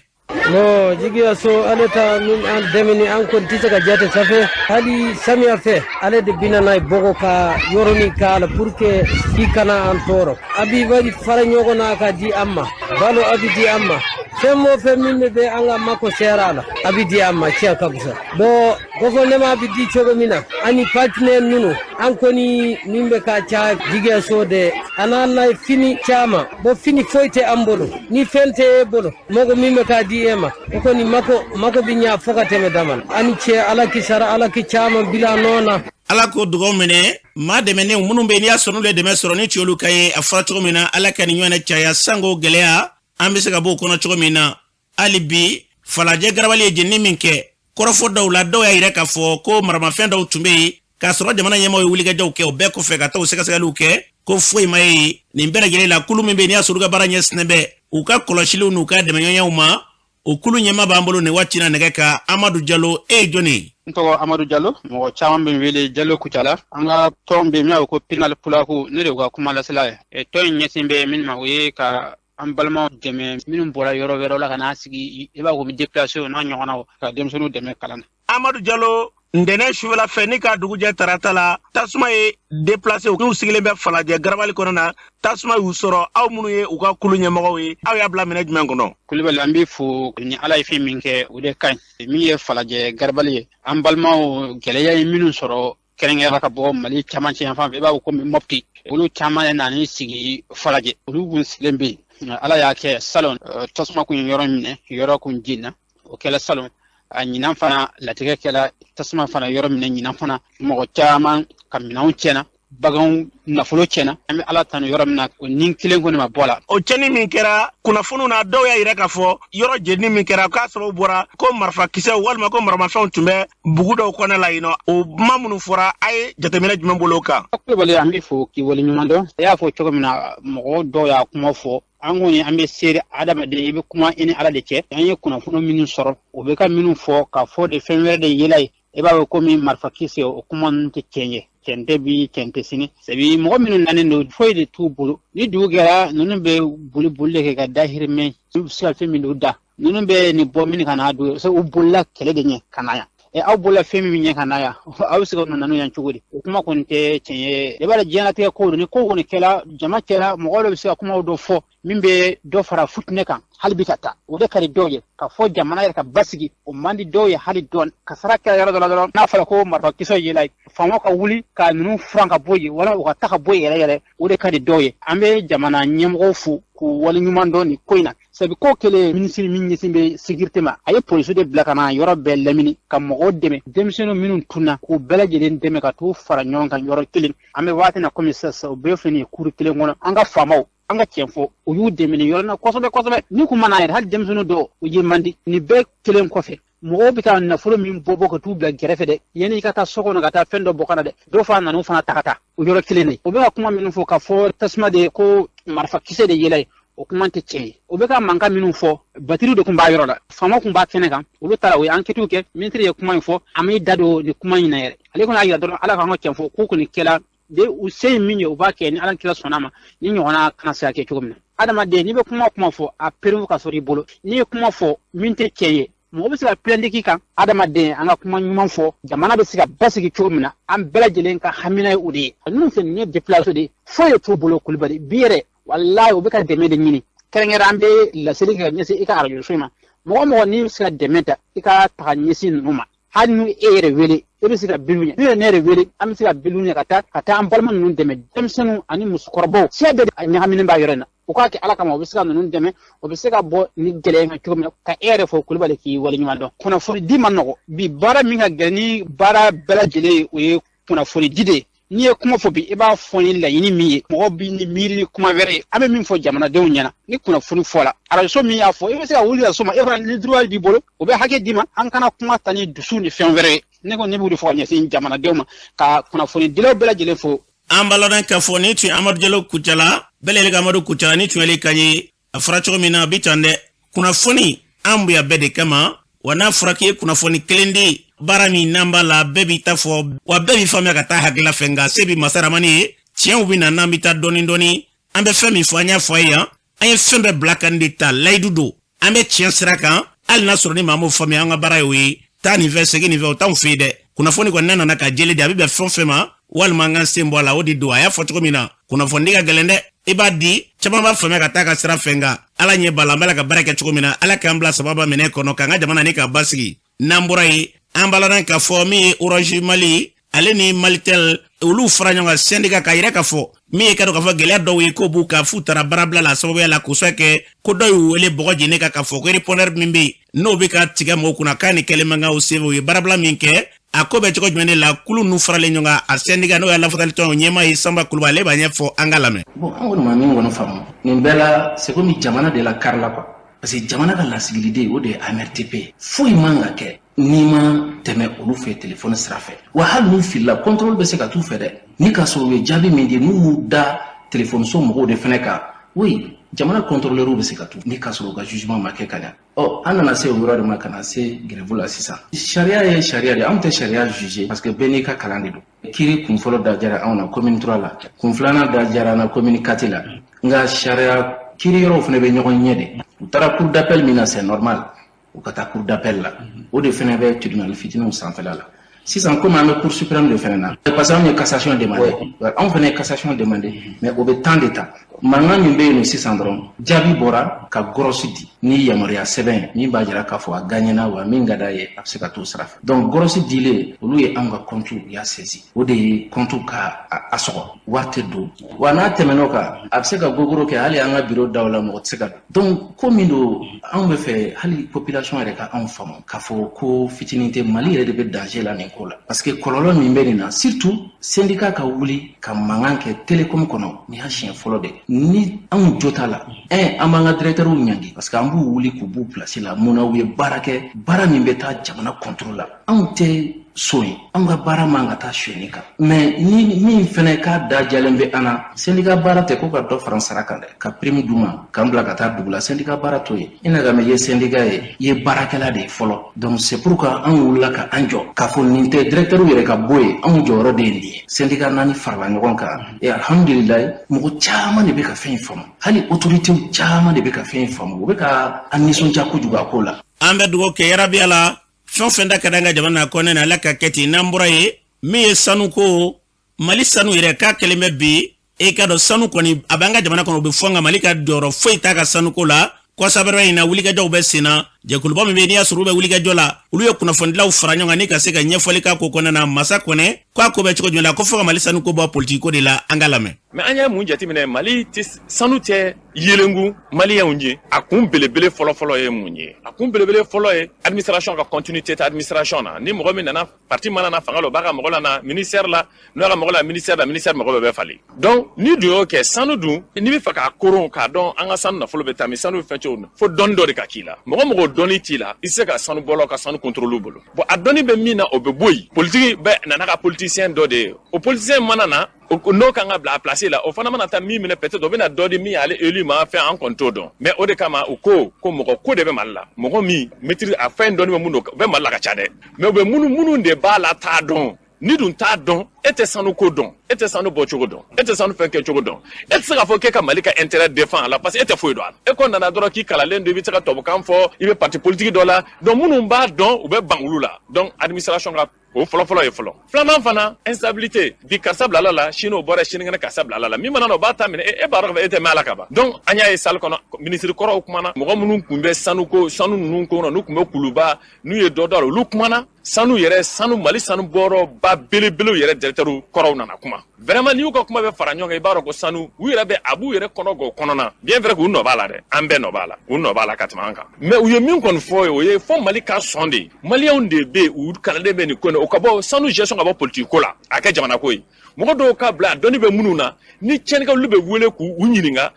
Non, jigiya so, ale ta min an dɛmɛ ni an kɔni tɛ se ka jate safe. Hali samiya fɛ, ale de bina n'a ye bɔgɔ ka yɔrɔnin k'a la pour que i kana an tɔɔrɔ. A bi wari fara ɲɔgɔn na ka di an ma, balo a bi di an ma, fɛn o fɛn min bɛ an ka mako sera a la, a bi di an ma. Tiɲɛ ka fisa. Bon, gouvernement bi di cogo min na ani partenaire ninnu, an kɔni min bɛ ka ca jigiya so de, a n'an na fini caman. Bon, fini foyi tɛ an bolo, ni fɛn tɛ e bolo, mɔgɔ min bɛ ka di e ma, o kɔni mako mako bi ɲa fo ka tɛmɛ dama na. Ani cɛ, Ala ki sara, Ala ki caman bila nɔ na. Ala k'o dugaw minɛ. Maa dɛmɛnenw minnu bɛ n'i y'a sɔrɔ n'olu ye dɛmɛ sɔrɔ ni cɛlu ka ye, a fɔra cogo min na, Ala ka nin ɲɔgɔn caya sanko gɛlɛya, an bɛ se ka bɔ o kɔnɔ cogo min na. Hali bi, Falajɛ garabali ye jenini min kɛ, kɔrɔfɔ dɔw la, dɔw y'a yira k'a fɔ ko maramafɛn dɔw tun bɛ yen, k'a sɔrɔ jamana ɲɛmaaw ye wulikajɔw kɛ o bɛɛ kɔfɛ ka taa o sɛgɛsɛgɛliw kɛ, ko foyi ma ye nin bɛɛ lajɛlen la. Kulu min bɛ yen n'i y'a sɔrɔ olu ka baara ɲɛsinnen bɛ U ka kɔlɔsiliw n'u ka dɛmɛɲɔgɔnyaw ma, o kulu ɲɛmaa b'an bolo nin waati na nɛgɛ kan. Amadu Jalo, e ye jɔni ye? N tɔgɔ Amadu Jalo, mɔgɔ caman bɛ n wele Jalo Kucala. An ka tɔn bɛ min b'a ko Pinal Pulaku, ne de y'u ka kumalasela ye. Tɔn in ɲɛsin bɛ min ma, o ye ka an balimaw dɛmɛ minnu bɔra yɔrɔ wɛrɛw la ka n'a sigi, i b'a fɔ déplacé n'a ɲɔgɔnnaw, ka denmisɛnninw dɛmɛ kalan na. Amadu Jalo, ntɛnɛn sufɛla fɛ ni ka dugujɛ tarata la, tasuma ye déplacé n'u sigilen bɛ Falajɛ garabali kɔnɔ na, tasuma y'u sɔrɔ. Aw minnu ye u ka kulu ɲɛmɔgɔw ye, aw y'a bila minɛ jumɛn kɔnɔ? Kulubali, an b'i fo. Ni Ala ye fɛn min kɛ, o de ka ɲi. Min ye Falajɛ garabali ye, an balimaw gɛlɛya ye minnu sɔrɔ, kɛrɛnkɛrɛn ka bɔ Mali camancɛ yan fan fɛ, i b'a fɔ komi Mɔpti, olu caman nana sigi Falajɛ. Olu kun sigilen bɛ yen. Ala y'a kɛ salon tasuma kun ye yɔrɔ minɛ, yɔrɔ kun jenina, o kɛla salon. A ɲinan fana latigɛ kɛla, tasuma fana yɔrɔ minɛ ɲinan fana, mɔgɔ caman ka minɛnw tiɲɛna, baganw nafolo tiɲɛna. An bɛ Ala tanu yɔrɔ min na, o ni kelen kɔni ma bɔ la. O cɛnni min kɛra, kunnafoniw na, dɔw y'a yira k'a fɔ yɔrɔ jenini min kɛra, k'a sababu bɔra ko marifakisɛw walima ko maramafɛnw tun bɛ bugu dɔw kɔnɔ la yen nɔ. O kuma minnu fɔra, a ye jateminɛ jumɛn bolo o kan? Kulubali, an b'i fo k'i waleɲuman dɔn. I y'a fɔ cogo min na, mɔgɔ dɔw y'a kuma fɔ. An kɔni an bɛ seere, adamaden i bɛ kuma i ni Ala de cɛ. An ye kunnafoni minnu sɔrɔ, o bɛ ka minnu fɔ k'a fɔ de fɛn wɛrɛ de yela ye, i b'a fɔ komi marifakisɛ, o kuma ninnu tɛ tiɲɛ ye. Tiɲɛ tɛ bi, tiɲɛ tɛ sini, sabu mɔgɔ minnu nanen don, foyi de t'u bolo. Ni dugu kɛra, ninnu bɛ boli boli de kɛ ka dahirimɛ, u bɛ se ka fɛn min don da, ninnu bɛ nin bɔ min ka n'a don, u bolila kɛlɛ de ɲɛ ka na yan. Aw bolola fɛn min ɲɛ ka na yan, aw bɛ se ka nana yan cogo di? O kuma kɔni tɛ tiɲɛ ye. I b'a dɔn, diɲɛlatigɛ ko don. Ni ko kɔni kɛla jama cɛla, mɔgɔ dɔ bɛ se ka kumaw dɔ fɔ min bɛ dɔ fara futinɛ kan hali bi ka taa. O de ka di dɔw ye ka fɔ jamana yɛrɛ ka basigi, o man di dɔw ye hali dɔɔni. Kasara kɛra yɔrɔ dɔ la dɔrɔn, n'a fɔra ko marifakisɛ yela, faamaw ka wuli ka ninnu furan ka bɔ yen, wala u ka ta ka bɔ yen yɛrɛ yɛrɛ, o de ka di dɔw ye. An bɛ jamana ɲɛmɔgɔw fo k'u waleɲuman dɔn nin ko in na, sabu ko kɛlen, minisiri min ɲɛsin bɛ sécurité ma, a ye polisiw de bila ka na yɔrɔ bɛɛ lamini ka mɔgɔw dɛmɛ, denmisɛnninw minnu tunna, k'u bɛɛ lajɛlen dɛmɛ ka t'u fara ɲɔgɔn kan yɔrɔ kelen. An bɛ waati na komi sisan, u bɛɛ filɛ nin ye kuru kelen kɔnɔ. An ka faamaw, an ka tiɲɛ fɔ, u y'u dɛmɛ nin yɔrɔ na kosɛbɛ kosɛbɛ. Ni kun mana yɛrɛ, hali denmisɛnninw dɔw, u ye man di. Nin bɛɛ kelen kɔfɛ, mɔgɔw bɛ taa nafolo min bɔ ka t'u bila gɛrɛfɛ dɛ, yanni i ka taa so kɔnɔ ka taa fɛn dɔ bɔ ka na dɛ, dɔw fana nan'u fana ta ka taa o yɔrɔ kelen de. U bɛ ka kuma minnu fɔ k'a fɔ tasuma de ko marifakisɛ de yela ye, o kuma tɛ tiɲɛ ye. O bɛ ka mankan minnu fɔ, batiri de tun b'a yɔrɔ la, faama tun b'a kɛnɛ kan, olu taara, u ye enquête kɛ. Minisiri ye kuma in fɔ, an bɛ da don nin kuma in na yɛrɛ. Ale kɔni y'a jira dɔrɔn, Ala k'an ka tiɲɛ fɔ, k'u kɔni kɛla de u se ye min ye, u b'a kɛ. Ni Ala kira sɔnna ma, ni ɲɔgɔnna kana se ka kɛ cogo min na. Adamaden, n'i bɛ kuma fɔ, a preuve ka sɔrɔ i bolo. N'i ye kuma fɔ min tɛ tiɲɛ ye, mɔgɔ bɛ se ka plainte k'i kan. Adamaden, an ka kuma ɲuman fɔ, jamana bɛ se ka basigi cogo min na, an bɛɛ lajɛlen ka hamina ye o de ye. Ninnu filɛ nin ye déplacé de, foyi de t'u bolo. Kulubali, bi yɛrɛ walahi, u bɛ ka dɛmɛ de ɲini. Kɛrɛnkɛrɛn, an bɛ laseli kɛ ka ɲɛsin i ka arajo so in ma. Mɔgɔ mɔgɔ n'i bɛ se ka dɛmɛ ta, i ka taga ɲɛsin ninnu ma. Hali n'u e yɛrɛ wele, e bɛ se ka biliw ɲɛ, n'u ye ne yɛrɛ wele, an bɛ se ka biliw ɲɛ ka taa an balima ninnu dɛmɛ. Denmisɛnninw ani musokɔrɔbaw, siya bɛɛ ɲagaminen b'a yɔrɔ in na. U k'a kɛ Ala kama, u bɛ se ka ninnu dɛmɛ, u bɛ se ka bɔ ni gɛlɛya kan cogo min na. Ka e yɛrɛ fɔ Kulubali, k'i waleɲuman dɔn. Kunnafoni di man nɔgɔ bi. Baara min ka gɛlɛn ni baara bɛɛ lajɛlen ye, o ye kunnafoni di de ye. N'i ye kuma fɔ bi, i b'a fɔ ni laɲini min ye, mɔgɔ bi ni miiri ni kuma wɛrɛ ye. An bɛ min fɔ jamanadenw ɲɛna, ni kunnafoni fɔla, arajo min y'a fɔ, i bɛ se ka wuli ka so ma, e fana ni droit b'i bolo, o bɛ hakɛ d'i ma. An kana kuma ta ni dusu ni fɛn wɛrɛ ye. Ne ko ne b'o de fɔ ka ɲɛsin jamanadenw ma, ka kunnafoni dilaw bɛɛ lajɛlen fo. An b'a ladɔn k'a fɔ ni tun ye Amadu Jalo Kucala, bɛɛ lajɛlen ka Amadu Kucala, ni tun y'ale kan ye. A fɔra cogo min na, a bi tan dɛ. Kunnafoni an bonya bɛɛ de kama wa. N'a fɔra k'i ye kunnafoni kelen di, baara min n'an b'a la, bɛɛ b'i ta fɔ wa, bɛɛ b'i faamuya ka taa hakilila fɛ. Nka se bi masaramani ye, tiɲɛw bɛ na n'an bɛ taa dɔɔni dɔɔni. An bɛ fɛn min fɔ, an y'a fɔ a ye yan, an ye fɛn bɛɛ bila ka nin de ta layidu don, an bɛ tiɲɛ sira kan. Hali n'a sɔrɔ ni maa m'o faamuya, an ka baara y'o ye. Taa nin fɛ, segin nin fɛ, o t'anw fɛ yen dɛ. Kunnafoni kɔni n'a nana ka jeli di, a bɛ bɛn fɛn o fɛn ma, walima an k'an sen bɔ a la, o de don. A y'a fɔ cogo min na, kunnafoni ka gɛlɛn dɛ. I b'a di, caman b'a faamuya ka taa ka sira fɛ. Nka Ala ɲɛ b'a la, an b'a la ka baara kɛ cogo min na, Ala k'an bila sababa minɛ kɔnɔ, k'an ka jamana ni ka basigi. N'an bɔra yen, an b'a ladɔn k'a fɔ min ye Orange Mali ale ni Malitel, olu fara ɲɔgɔn kan syndicat, k'a yira k'a fɔ min ye ka dɔn k'a fɔ gɛlɛya dɔw ye k'o b'u kan, f'u taara baarabila la sababuya la, k'o sababu kɛ ko dɔw y'u wele bɔgɔ jeni kan k'a fɔ ko répondeur min bɛ yen, n'o bɛ ka tigɛ mɔgɔw kunna, k'a ni kɛlen man kan o senfɛ. U ye baarabila min kɛ, a ko bɛ cogo jumɛn de la? Kulu ninnu faralen ɲɔgɔn kan, a syndicat n'o y'a lafasali tɔn ɲɛmaa ye Sanba Kulubali, ale b'a ɲɛfɔ, an ka lamɛn. Bon, an kɔni ma min kɔni faamu nin bɛɛ la, c'est comme jamana de la kari la quoi, parce que jamana ka lasigiliden, o de ye AMRTP. Foyi man ka kɛ n'i ma tɛmɛ olu fɛ telefɔni sira fɛ. Wa hali n'u filila, contrôle bɛ se ka t'u fɛ dɛ, ni k'a sɔrɔ u ye jaabi min di, n'u m'u da telefɔniso mɔgɔw de fɛnɛ kan, oui. Jamana contrôleur bɛ se ka tu ni k'a sɔrɔ u ka jugement ma kɛ ka ɲa. Ɔ, an nana se o yɔrɔ de ma ka na se grève la sisan. Sariya ye sariya de, anw tɛ sariya juger parce que bɛɛ n'i ka kalan de don. Kiiri kun fɔlɔ da jara anw na commune 3 la, kun filanan da jara an na commune 4 la. Nka sariya kiiri yɔrɔw fana bɛ ɲɔgɔn ɲɛ de. U taara cour d'appel min na, c'est normal u ka taa cour d'appel la. O de fana bɛ tribunal fitininw sanfɛla la. Sisan, komi an bɛ cour suprême de fana na, parce que anw ye cassation demandé, anw fana ye cassation demandé, mais o bɛ temps de ta. Mankan min bɛ yen nɔ sisan dɔrɔn, jaabi bɔra ka gɔrɔsi di ni yamaruya sɛbɛn min b'a jira k'a fɔ a gagnena, wa min ka d'a ye, a bɛ se ka t'o sira fɛ. Donc gɔrɔsi dilen, olu ye anw ka compte u y'a saisi. O de ye compte ka a sɔgɔ, wari tɛ don. Wa n'a tɛmɛn'o kan, a bɛ se ka gogoro kɛ hali an ka bureau daw la, mɔgɔ tɛ se ka don. Donc ko min don, anw bɛ fɛ hali population yɛrɛ ka anw faamu k'a fɔ ko fitinin tɛ, Mali yɛrɛ de bɛ danger la nin ko la, parce que kɔlɔlɔ min bɛ nin na, surtout syndicat ka wuli ka mankan kɛ télécom kɔnɔ, nin y'a siɲɛ fɔlɔ de. Ni anw jo t'a la, un, an b'an ka directeurw ɲangi, parce que an b'u wuli k'u b'u place la. Mun na? U ye baara kɛ, baara min bɛ taa jamana contre la. Anw tɛ so ye, anw ka baara man ka taa sonyani kan. Mais ni min fɛnɛ k'a da jalen bɛ an na, syndicat baara tɛ ko ka dɔ fara sara kan dɛ, ka prime d'u ma, k'an bila ka taa dugu la. Syndicat baara t'o ye. I na ka mɛn, i ye syndicat ye, i ye baarakɛla de ye fɔlɔ. Donc c'est pourquoi an wulila ka an jɔ k'a fɔ nin tɛ directeur yɛrɛ ka bɔ yen, anw jɔyɔrɔ de ye nin ye. Syndicat naani farala ɲɔgɔn kan et alhamdulilayi, mɔgɔ caman de bɛ ka fɛn in faamu, hali autorités caman de bɛ ka fɛn in faamu, u bɛ ka an nisɔndiya kojugu a ko la. An bɛ dugawu kɛ, yarabi Ala, fɛn o fɛn da ka d'an ka jamana kɔnɛ na, Ala ka kɛ ten. N'an bɔra yen, min ye sanuko, Mali sanu yɛrɛ k'a kɛlen bɛ bi, e ka dɔn sanu kɔni a b'an ka jamana kɔnɔ, u bɛ fɔ, nka Mali ka jɔyɔrɔ foyi t'a ka sanuko la. Kɔsabɛrɛ in na, wulikajɔw bɛ sen na. Jɛkuluba min bɛ yen, n'i y'a sɔrɔ olu bɛ wulikajɔ la, olu ye kunnafonidilaw fara ɲɔgɔn kan ni ka se ka ɲɛfɔli k'a ko kɔnɔna na. Masa Kɔnɛ ko a ko bɛ cogo jumɛn la, ko fo ka Mali sanuko bɔ politiki de la. An ka lamɛn. Mais an ye mun jateminɛ? Mali tɛ sanu tɛ yelengu Maliyɛnw ye. A kun belebele fɔlɔfɔlɔ ye mun ye? A kun belebele fɔlɔ ye administration ka continuité tɛ administration na. Ni mɔgɔ min nana, parti mana na fanga la, o b'a ka mɔgɔ la na ministère la. N'o y'a ka mɔgɔ la ministère la, ministère mɔgɔ bɛɛ bɛ falen. Donc ni dun y'o kɛ, sanu dun, n'i bɛ fɛ k'a koron k'a dɔn an ka sanu nafolo bɛ taa min, sanu bɛ fɛn cogo min, fo dɔnni dɔ de ka k'i la. Mɔgɔ mɔgɔ dɔnni t'i la, i tɛ se ka sanu bɔlaw ka sanu contrôle bolo. Bon, a dɔnni bɛ min na, o bɛ bɔ yen. Politique bɛ nana ka politicien dɔ de ye. O politicien mana na, n'o kan ka bila a place la, o fana mana taa min minɛ, peut-être o bɛna dɔ di min y'ale élu ma fɛn, an kɔni t'o dɔn. Mais o de kama u ko ko mɔgɔ ko de bɛ Mali la, mɔgɔ min maîtrise a fɛn dɔnni bɛ mun don, o bɛ Mali la ka ca dɛ. Mais u bɛ minnu de b'a la t'a dɔn. Ni dun t'a dɔn, e tɛ sanu ko dɔn, e tɛ sanu bɔ cogo dɔn, e tɛ sanu fɛn kɛ cogo dɔn, e tɛ se k'a fɔ k'e ka Mali ka intérêt défend a la, parce que e tɛ foyi dɔn a la. E ko nana dɔrɔn k'i kalalen don, i bɛ se ka tubabukan fɔ, i bɛ parti politique dɔ la. Donc minnu b'a dɔn, u bɛ ban olu la. Donc administration ka o fɔlɔfɔlɔ ye fɔlɔ. Filanan fana, instabilité. Bi karisa bilala la, sini o bɔra, sinikɛnɛ karisa bilala la. Min mana na, o b'a ta minɛ, e b'a dɔn e tɛ mɛn a la ka ban. Donc an y'a ye salle kɔnɔ, minisiri kɔrɔw kumana, mɔgɔ minnu tun bɛ sanuko, sanu ninnu kɔnɔ, n'u tun bɛ Kuluba, n'u ye dɔ dɔ a la, olu kumana. Sanu yɛrɛ, sanu, Mali sanu bɔyɔrɔba belebelew yɛrɛ directeur kɔrɔw nana kuma. Vraiment, n'i y'u ka kuma bɛ fara ɲɔgɔn kan, i b'a dɔn ko sanu, u yɛrɛ bɛ a b'u yɛrɛ kɔnɔ gɔ kɔnɔna. Bien vrai k'u nɔ b'a la dɛ, an bɛɛ nɔ b'a la, u nɔ b'a la ka tɛmɛ an kan. Mais u ye min kɔni fɔ ye, o ye fɔ Mali ka sɔn de. Maliyɛnw de bɛ yen, u kalanden bɛ nin ko in na, o ka bɔ sanu gestion ka bɔ politique ko la, a kɛ jamana ko ye. Mɔgɔ dɔw ka bila, a dɔnni bɛ minnu na, ni tiɲɛnikɛ, olu bɛ wele k'u ɲininka,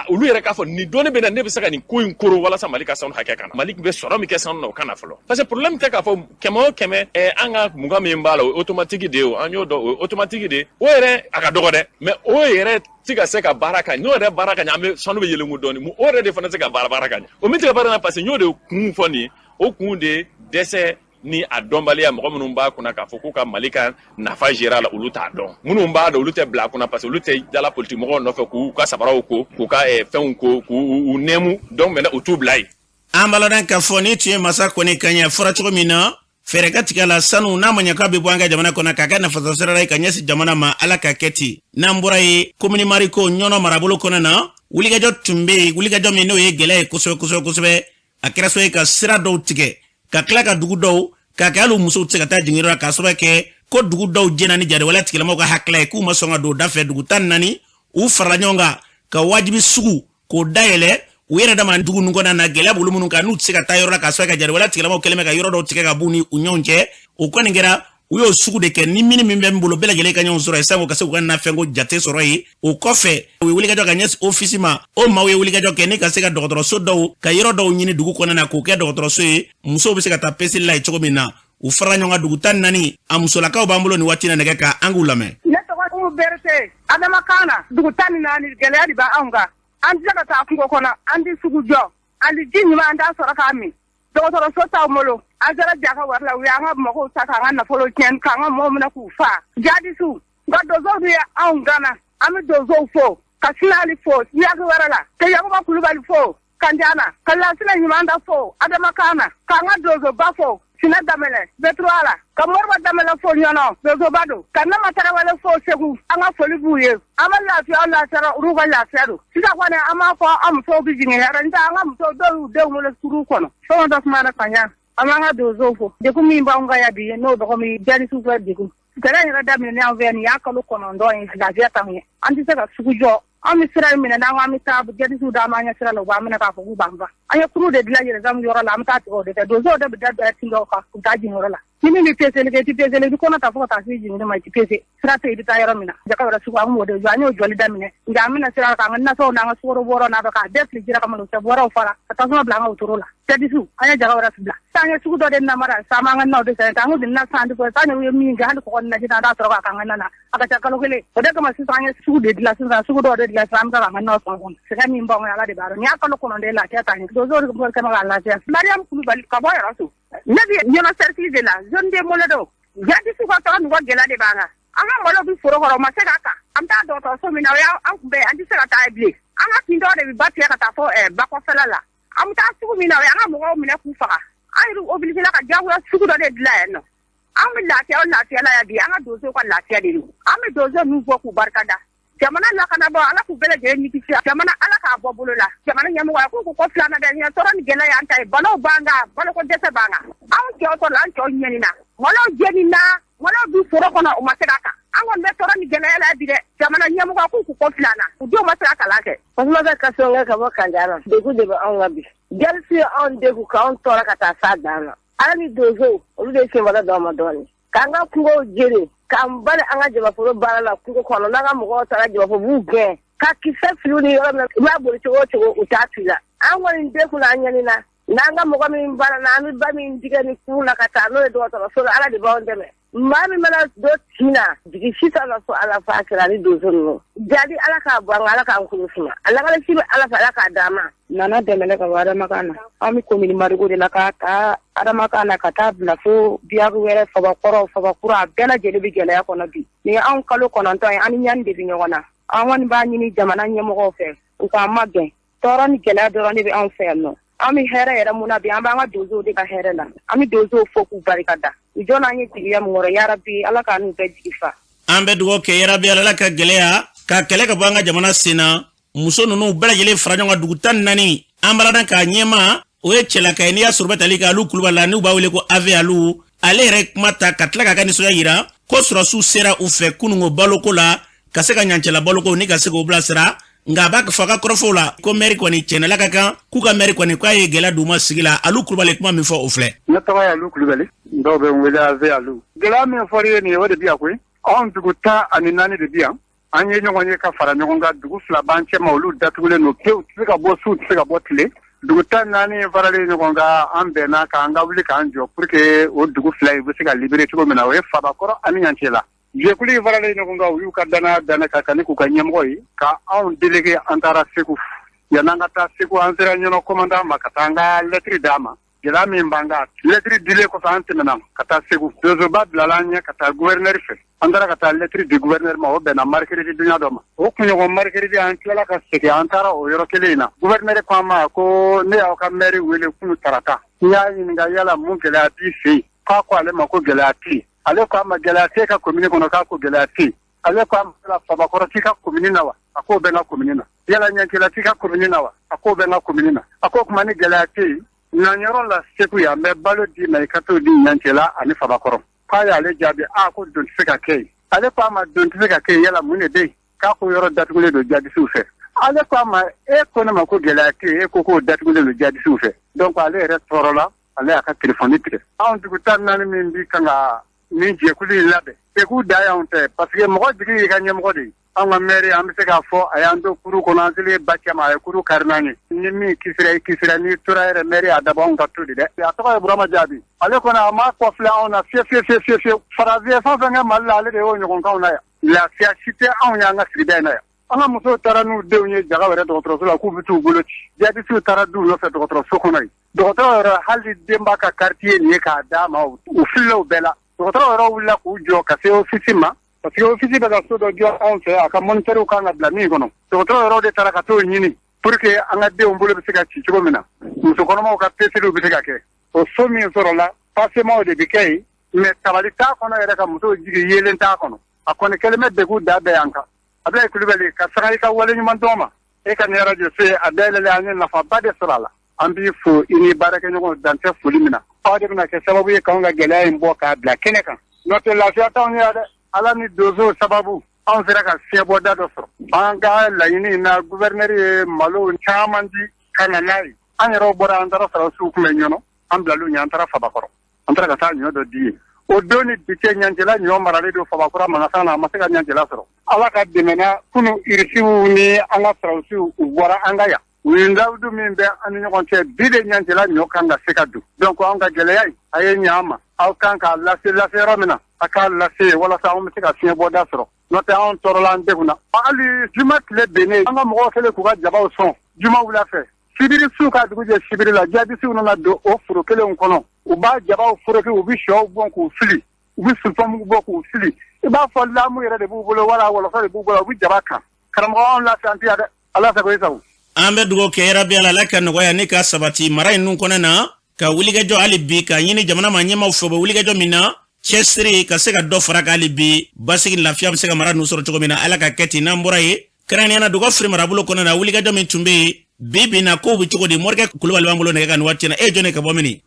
olu yɛrɛ k'a fɔ nin dɔnni bɛ na, ne bɛ se ka nin ko in koro walasa Mali ka sanu hakɛ ka na. Mali bɛ sɔrɔ min kɛ sanu na, o ka na fɔlɔ, parce que problème tɛ k'a fɔ 100 o 100, an ka 20 min b'a la, o ye automatique de ye. O an y'o dɔn, o ye automatique de ye. O yɛrɛ a ka dɔgɔ dɛ, mais o yɛrɛ ti ka se ka baara ka ɲɛ. N'o yɛrɛ baara ka ɲɛ, an bɛ sanu bɛ yɛlɛngu dɔɔni. O yɛrɛ de fana tɛ se ka baara ka ɲɛ, o min tɛ ka baara ka ɲɛ, parce que n y'o de kun fɔ nin ye. O kun de ye dɛsɛ ni a dɔnbaliya. Mɔgɔ minnu b'a kunna k'a fɔ k'u ka Mali ka nafa gérer a la, olu t'a dɔn. Minnu b'a dɔn, olu tɛ bila a kunna, parce que olu tɛ dala politique mɔgɔw nɔfɛ k'u ka sabaraw ko, k'u ka fɛnw ko, k'u nɛmu. Donc maintenant u t'u bila yen. An b'a ladɔn k'a fɔ ni tun ye Masa Kɔni kan ye. Fɔra cogo min na, fɛɛrɛ ka tigɛ la, sanu n'a ma ɲɛ k'a bɛ bɔ an ka jamana kɔnɔ k'a kɛ nafasɔrɔ sira ye ka ɲɛsin jamana ma, Ala ka kɛ ten. N'an bɔra yen, komini Mariko, Ɲɔnɔ marabolo kɔnɔ na, wulikajɔ tun bɛ yen, wulikajɔ min n'o ye gɛlɛya ye kosɛbɛ kosɛbɛ kosɛbɛ. A kɛra sababu ye ka sira dɔw tigɛ, ka tila ka dugu dɔw k'a kɛ hali musow tɛ se ka taa jiginyɔrɔ la, k'a sababu kɛ ko dugu dɔw jɛna ni jatigɛwale tigilamɔgɔw ka hakilila ye k'u ma sɔn ka don da fɛ. Dugu 14, u farala ɲɔgɔn kan ka wajibi sugu k'o dayɛlɛ u yɛrɛ dama dugu ninnu kɔnɔna na. Gɛlɛya b'olu minnu kan, n'u tɛ se ka taa yɔrɔ la, k'a sababu kɛ jatigɛwale tigilamɔgɔw kɛlen bɛ ka yɔrɔ dɔw tigɛ ka b'u ni u ɲɔgɔn cɛ. O kɔni kɛra, u y'o sugu de kɛ ni mini min bɛ n bolo, bɛɛ lajɛlen ka ɲɔgɔn sɔrɔ yen, sango ka se k'u ka nafɛnko jate sɔrɔ yen. O kɔfɛ, u ye wulikajɔ ka ɲɛsin ofisi ma. O maaw ye wulikajɔ kɛ ni ka se ka dɔgɔtɔrɔso dɔw ka yɔrɔ dɔw ɲini dugu kɔnɔna na k'o kɛ dɔgɔtɔrɔso ye, musow bɛ se ka taa peseli la yen cogo min na. U farala ɲɔgɔn kan, dugu 14, a musolakaw b'an bolo nin waati na nɛgɛ kan, an k'u lamɛn. Ne tɔgɔ Umu Berete, Adama kan na, dugu 14, gɛlɛya de b'anw kan. An tɛ se ka taa kungo kɔnɔ, an tɛ sugu jɔ, an tɛ ji ɲuman an t'a sɔrɔ k'a min. Dɔgɔtɔrɔso t'anw bolo. An sera ja ka wari la, u y'an ka mɔgɔw ta k'an ka nafolo tiɲɛ, k'an ka mɔgɔw minɛ k'u faa. Jadisiw nka donsow dun ye anw gana. An bɛ donsow fo, ka Sinali fo Yaki wɛrɛ la, ka Yakuba Kulubali fo Kanjana, ka Lasina Ɲumanda fo Adamakan na, k'an ka donsoba fo Sina Danbɛlɛ Betura la, ka Moriba Danbɛlɛ fo Ɲɔnɔ donsoba don, ka Nama Tarawele fo Segu. An ka foli b'u ye. An bɛ lafiya o lafiya olu ka lafiya don. Sisan kɔni an b'a fɔ an musow bɛ jigin hɛrɛ n tɛ an ka musow dɔw y'u denw wolo suru kɔnɔ. Fɛn dɔ kuma na kaɲa. An b'an ka donsow fo. Degun min b'anw kan yan bi n'o dɔgɔ min jadisiw ka degun. Kɛlɛ yɛrɛ daminɛ anw fɛ nin y'a kalo 9 ye lafiya t'anw ye. An tɛ se ka sugu jɔ. An bɛ sira in minɛ n'an ko an bɛ taa jadisiw d'an ma an ɲɛ sira la, u b'an minɛ k'a fɔ k'u b'an faa. An ye kuru de dilan Yɛrɛsamu yɔrɔ la, an bɛ taa tigɛ o de fɛ. Donsow de bɛ da bɛɛ tin dɔw kan u bɛ taa jigin yɔrɔ la. Ni min bɛ peseli kɛ, i tɛ peseli, i bɛ kɔnɔ ta fo ka taa se jiginni ma, i tɛ pese. Sira tɛ yen, i bɛ taa yɔrɔ min na. Jaka wɛrɛ sugu, an b'o de jɔ, an y'o jɔli daminɛ. Nka an bɛna sira k'an ka nasɔngɔw n'an ka sukaro bɔrɔ n'a bɛ k'a bɛɛ fili ji la ka malokisɛ bɔrɔw fara ka tasuma bila an ka wotoro la. Jadisiw, an ye jaga wɛrɛ bila. Sisan an ye sugu dɔ de namara, sisan an b'an ka naw de sɛnɛ. An ko na san tɛ fɔ, sisan u ye min kɛ, hali kɔgɔ ni naji n'an t'a sɔrɔ k'a k'an ka na na. A ka ca kalo kelen. O de kama sisan an ye sugu de dilan sisan, sugu dɔw de dilan sisan, an bɛ k'an ka naw sɔn kɔnɔ. Sɛgɛn min b'anw kan, Ala de b'a dɔn. Nin y'a kalo 9 ye lafiya t'an ye. Donsow de kɛlen bɛ k'an lafiya. Mariam Kulubali ka bɔ Yɔrɔso. Ne bɛ Ɲɔnɔ cercle de la, zone de Molodo. Jadisiw ka tɔɔrɔ n'u ka gɛlɛya de b'an kan. An ka malo bɛ foro kɔrɔ, u ma se k'a kan. An bɛ taa dɔgɔtɔrɔso min na, o y'an kunbɛn, an tɛ se ka taa yen bilen. An ka kin dɔw de bɛ ba tigɛ ka taa fɔ ba kɔfɛla la. An bɛ taa sugu min na, o y'an ka mɔgɔw minɛ k'u faga. An yɛrɛ obligé la ka diyagoya sugu dɔ de dilan yan nɔ. An bɛ lafiya o lafiya la yan bi, an ka donsow ka lafiya de don. An bɛ donso ninnu fo k'u barika da. Jamana lakanabaaw, Ala k'u bɛɛ lajɛlen ni kisi. Jamana, Ala k'a bɔ bolo la. Jamana ɲɛmɔgɔ k'u k'u kɔ filanan dɛ. Ɲɛ tɔɔrɔ ni gɛlɛya y'an ta ye. Banaw b'an kan, baloko dɛsɛ b'an kan. Anw cɛw tɔɔrɔ, an cɛw ɲɛnina. Malo jenina, malo bɛ foro kɔnɔ, u ma se k'a kan. An kɔni bɛ tɔɔrɔ ni gɛlɛya la bi dɛ. Jamana ɲɛmɔgɔ k'u k'u kɔ filanan. U denw ma se ka kalan kɛ. Fatumata Kasɔnkɛ ka bɔ Kanjana. Degun de bɛ anw kan bi. Jadisi ye anw degun k'anw tɔɔrɔ ka taa s'a dan na. Ala ni donsow, olu de ye senbala d'aw ma dɔɔnin. K'an ka kungow jeni, k'an bali an ka jabaforo baara la kungo kɔnɔ, n'an ka mɔgɔw taara jabaforo b'u gɛn. Ka kisɛ fili ni yɔrɔ min na, i b'a boli cogo o cogo, u t'a tu la. An kɔni degun na, an ɲani na. N'an ka mɔgɔ min banna na, an bɛ ba min tigɛ ni kurun na ka taa n'o ye dɔgɔtɔrɔso la, Ala de b'anw dɛmɛ. Maa min mana don tin na, jigi si t'a la fo Ala f'a kira ni donso ninnu. Jadi Ala k'a bɔ an kan, Ala k'an kolo suma. A lakalisi bɛ Ala fɛ, Ala k'a d'an ma. Nana Dɛmɛlɛ ka bɔ Adamakan na. An bɛ komini Marigo de la k'a ta Adamakan na ka taa bila fo Biyaku wɛrɛ, Fabakɔrɔ, Fabakura, a bɛɛ lajɛlen bɛ gɛlɛya kɔnɔ bi. Nin ye anw kalo 9 ye, an ni ɲani de bɛ ɲɔgɔn na. An kɔni b'a ɲini jamana ɲɛmɔgɔw fɛ, u k'an magɛn. Tɔɔrɔ ni gɛlɛya dɔrɔn de bɛ anw fɛ yan nɔ. An bɛ hɛrɛ yɛrɛ mun na bi, an b'an ka donsow de ka hɛrɛ la. An bɛ donsow fo k'u barika da. U jɔ n'an ye jigiya min kɔrɔ, yarabi Ala k'an n'u bɛɛ jigi fa. An bɛ dugawu kɛ yarabi Ala ka gɛlɛya ka kɛlɛ ka bɔ an ka jamana sen na. Muso ninnu bɛɛ lajɛlen fara ɲɔgɔn kan dugu 14 an baladan k'a ɲɛma, o ye cɛlaka ye. N'i y'a sɔrɔ bɛ tali kɛ Alu Kulubali la, n'u b'a wele ko Ave Alu, ale yɛrɛ kuma ta ka tila k'a ka nisɔndiya yira ko sɔrɔsiw sera u fɛ kununko baloko la, ka se ka ɲancɛla baloko ni ka se k'o bilasira. Nka a b'a fɔ a ka kɔrɔfɔw la ko mɛri kɔni cɛnɛla ka kan k'u ka mɛri kɔni k'a ye gɛlɛya d'u ma sigi la. Alu Kulubali kuma min fɔ, o filɛ. Ne tɔgɔ ye Alu Kulubali, dɔw bɛ n wele Ave Alu. Gɛlɛya min fɔra i ye nin ye, o de bi yan koyi. Anw dugu 14 de bi yan. An ye ɲɔgɔn ye ka fara ɲɔgɔn kan. Dugu fila b'an cɛ ma, olu datugulen don pewu, tɛ se ka bɔ su, tɛ se ka bɔ tile. Dugu 14 faralen ɲɔgɔn kan, an bɛnna k'an ka wuli k'an jɔ pour que o dugu fila in bɛ se ka libérer cogo min na. O ye Fabakɔrɔ ani Ɲancɛla. Jɛkulu in faralen ɲɔgɔn kan, u y'u ka danaya da ne kan ka ne k'u ka ɲɛmɔgɔ ye, ka anw délégué. An taara Segu. Yan'an ka taa Segu, an sera Ɲɔnɔ commandant ma ka taa an ka lettre d'a ma, gɛlɛya min b'an kan. Lettre dilen kɔfɛ, an tɛmɛna ka taa Segu. Donsoba bilala an ɲɛ ka taa gouverneur fɛ. An taara ka taa lettre di gouverneur ma, o bɛnna mercredi dunya dɔ ma. O kunɲɔgɔn mercredi, an tilala ka segin, an taara o yɔrɔ kelen in na. Gouverneur ko an ma ko ne y'aw ka maire wele kunu tarata, n y'a ɲininka yala mun gɛlɛya b'i fɛ yen. K'a ko ale ma ko gɛlɛya tɛ yen. Ale ko a ma gɛlɛya tɛ ka commune kɔnɔ? K'a ko gɛlɛya tɛ yen. Ale ko a ma Fabakɔrɔ t'i ka commune na wa? A k'o bɛ n ka commune na. Yala Ɲancɛla t'i ka commune na wa? A k'o bɛ n ka commune na. A ko kuma ni gɛlɛya tɛ yen, na yɔrɔ la Segu yan, n bɛ balo d'i ma, i ka t'o di Ɲancɛla ani Fabakɔrɔ. K'a y'ale jaabi a ko don tɛ se ka kɛ yen. Ale ko a ma don tɛ se ka kɛ yen, yala mun de bɛ yen? K'a ko yɔrɔ datugulen don jadisiw fɛ. Ale ko a ma e ko ne ma ko gɛlɛya tɛ yen, e ko k'o datugulen don jadisiw fɛ. Donc ale yɛrɛ tɔɔrɔla, ale y'a ka telefɔni tigɛ. Anw dugu 14 min bi kan ka nin jɛkulu in labɛn, k'u da y'anw tɛ, parce que mɔgɔ jigi y'i ka ɲɛmɔgɔ de ye. Anw ka maire, an bɛ se k'a fɔ a y'an to kuru kɔnɔ, an selen ba cɛ ma, a ye kuru kari n'an ye. Ni min kisira, i kisira. N'i tora yɛrɛ, maire y'a dabɔ anw ka to de dɛ. A tɔgɔ ye Burama Jaabi. Ale kɔni a m'a kɔfilɛ anw na fiye fiye fiye fiye fiye. Faransi ye fɛn fɛn kɛ Mali la, ale de y'o ɲɔgɔn k'anw na yan. Lafiya si tɛ anw y'an ka sigida in na yan. An ka musow taara n'u denw ye jaga wɛrɛ dɔgɔtɔrɔso la k'u bɛ t'u bolo ci. Jihadisiw taara d'u nɔfɛ dɔgɔtɔrɔso kɔnɔ yen. Dɔgɔtɔrɔ yɛrɛ hali denba ka kariti ye nin ye k'a d'a ma, u filila o bɛɛ la. Dɔgɔtɔrɔ yɛrɛ wulila k'u jɔ ka se ofisi ma parce que ofisi bɛ ka so dɔ jɔ anw fɛ, a ka monitɛriw kan ka bila min kɔnɔ. Dɔgɔtɔrɔ yɛrɛ de taara ka t'o ɲini pour que an ka denw bolo bɛ se ka ci cogo min na, muso kɔnɔmaw ka peseliw bɛ se ka kɛ. O so min sɔrɔla, pansemaw de bɛ kɛ yen, mais tabali t'a kɔnɔ yɛrɛ ka musow jigin, yeelen t'a kɔnɔ. A kɔni kɛlen bɛ degun da bɛɛ y'an kan. Abulayi Kulubali, ka sanga i ka waleɲuman dɔn ma, e ka nin arajo so ye a dayɛlɛlen, an ye nafaba de sɔrɔ a la. An b'i fo i ni baarakɛɲɔgɔnw, dan tɛ foli min na. Aw de bɛna kɛ sababu ye k'anw ka gɛlɛya in bɔ k'a bila kɛnɛ kan. N'o tɛ lafiya t'anw ye yan dɛ. Ala ni donsow sababu, anw sera ka fiɲɛbɔda dɔ sɔrɔ. An ka laɲini na, guvɛrinɛri ye malo caman di ka na n'a ye. An yɛrɛw bɔra, an taara sɔrɔdasiw kun bɛ ɲɔnɔ, an bilal'u ɲɛ, an taara Fabakɔrɔ, an taara ka taa ɲɔ dɔ di yen. O don ni bi cɛ, ɲancɛla ɲɔ maralen don Fabakura magasin na, a ma se ka ɲancɛla sɔrɔ. Ala ka dɛmɛ na, kunu irisiw ni an ka sɔrɔdasiw u bɔra an ka yan. U ye lawudu min bɛ an ni ɲɔgɔn cɛ, bi de ɲancɛla ɲɔ kan ka se ka don. Donc anw ka gɛlɛya in, a ye ɲa an ma. Aw kan k'a lase lase yɔrɔ min na, a k'a lase walasa anw bɛ se ka fiɲɛbɔda sɔrɔ. N'o tɛ anw tɔɔrɔla, an degunna. Hali juma tile bennen, an ka mɔgɔw kɛlen k'u ka jabaw sɔn juma wula fɛ, sibiri su ka dugu jɛ sibiri la, jihadisiw nana don o foro kelenw kɔnɔ. U b'a jabaw foroki, u bɛ sɔw bɔn k'u fili, u bɛ sulfɔmugu bɔ k'u fili. I b'a fɔ lamu yɛrɛ de b'u bolo wala wɔlɔsɔ de b'u bolo, u bɛ jaba kan. Karamɔgɔ, anw lafiya an tɛ yan dɛ. Ala sago i sago. An bɛ dugawu kɛ yarabi Ala, Ala ka nɔgɔya ni ka sabati mara in nun kɔnɔ na, ka wulikajɔ hali bi ka ɲini jamana maa ɲɛmaaw fɛ, u bɛ wulikajɔ min na, cɛsiri ka se ka dɔ fara kan hali bi, basigi lafiya bɛ se ka mara ninnu sɔrɔ cogo min na. Ala ka kɛ ten. N'an bɔra yen, kɛrɛnkɛrɛnnenya na Dɔgɔfiri marabolo kɔnɔ na, wulikajɔ min tun bɛ yen bi bi na, kow bɛ cogo di? Morikɛ Kulubali b'an bolo nɛgɛ kan nin waati na. E jɔn ye ka bɔ mini?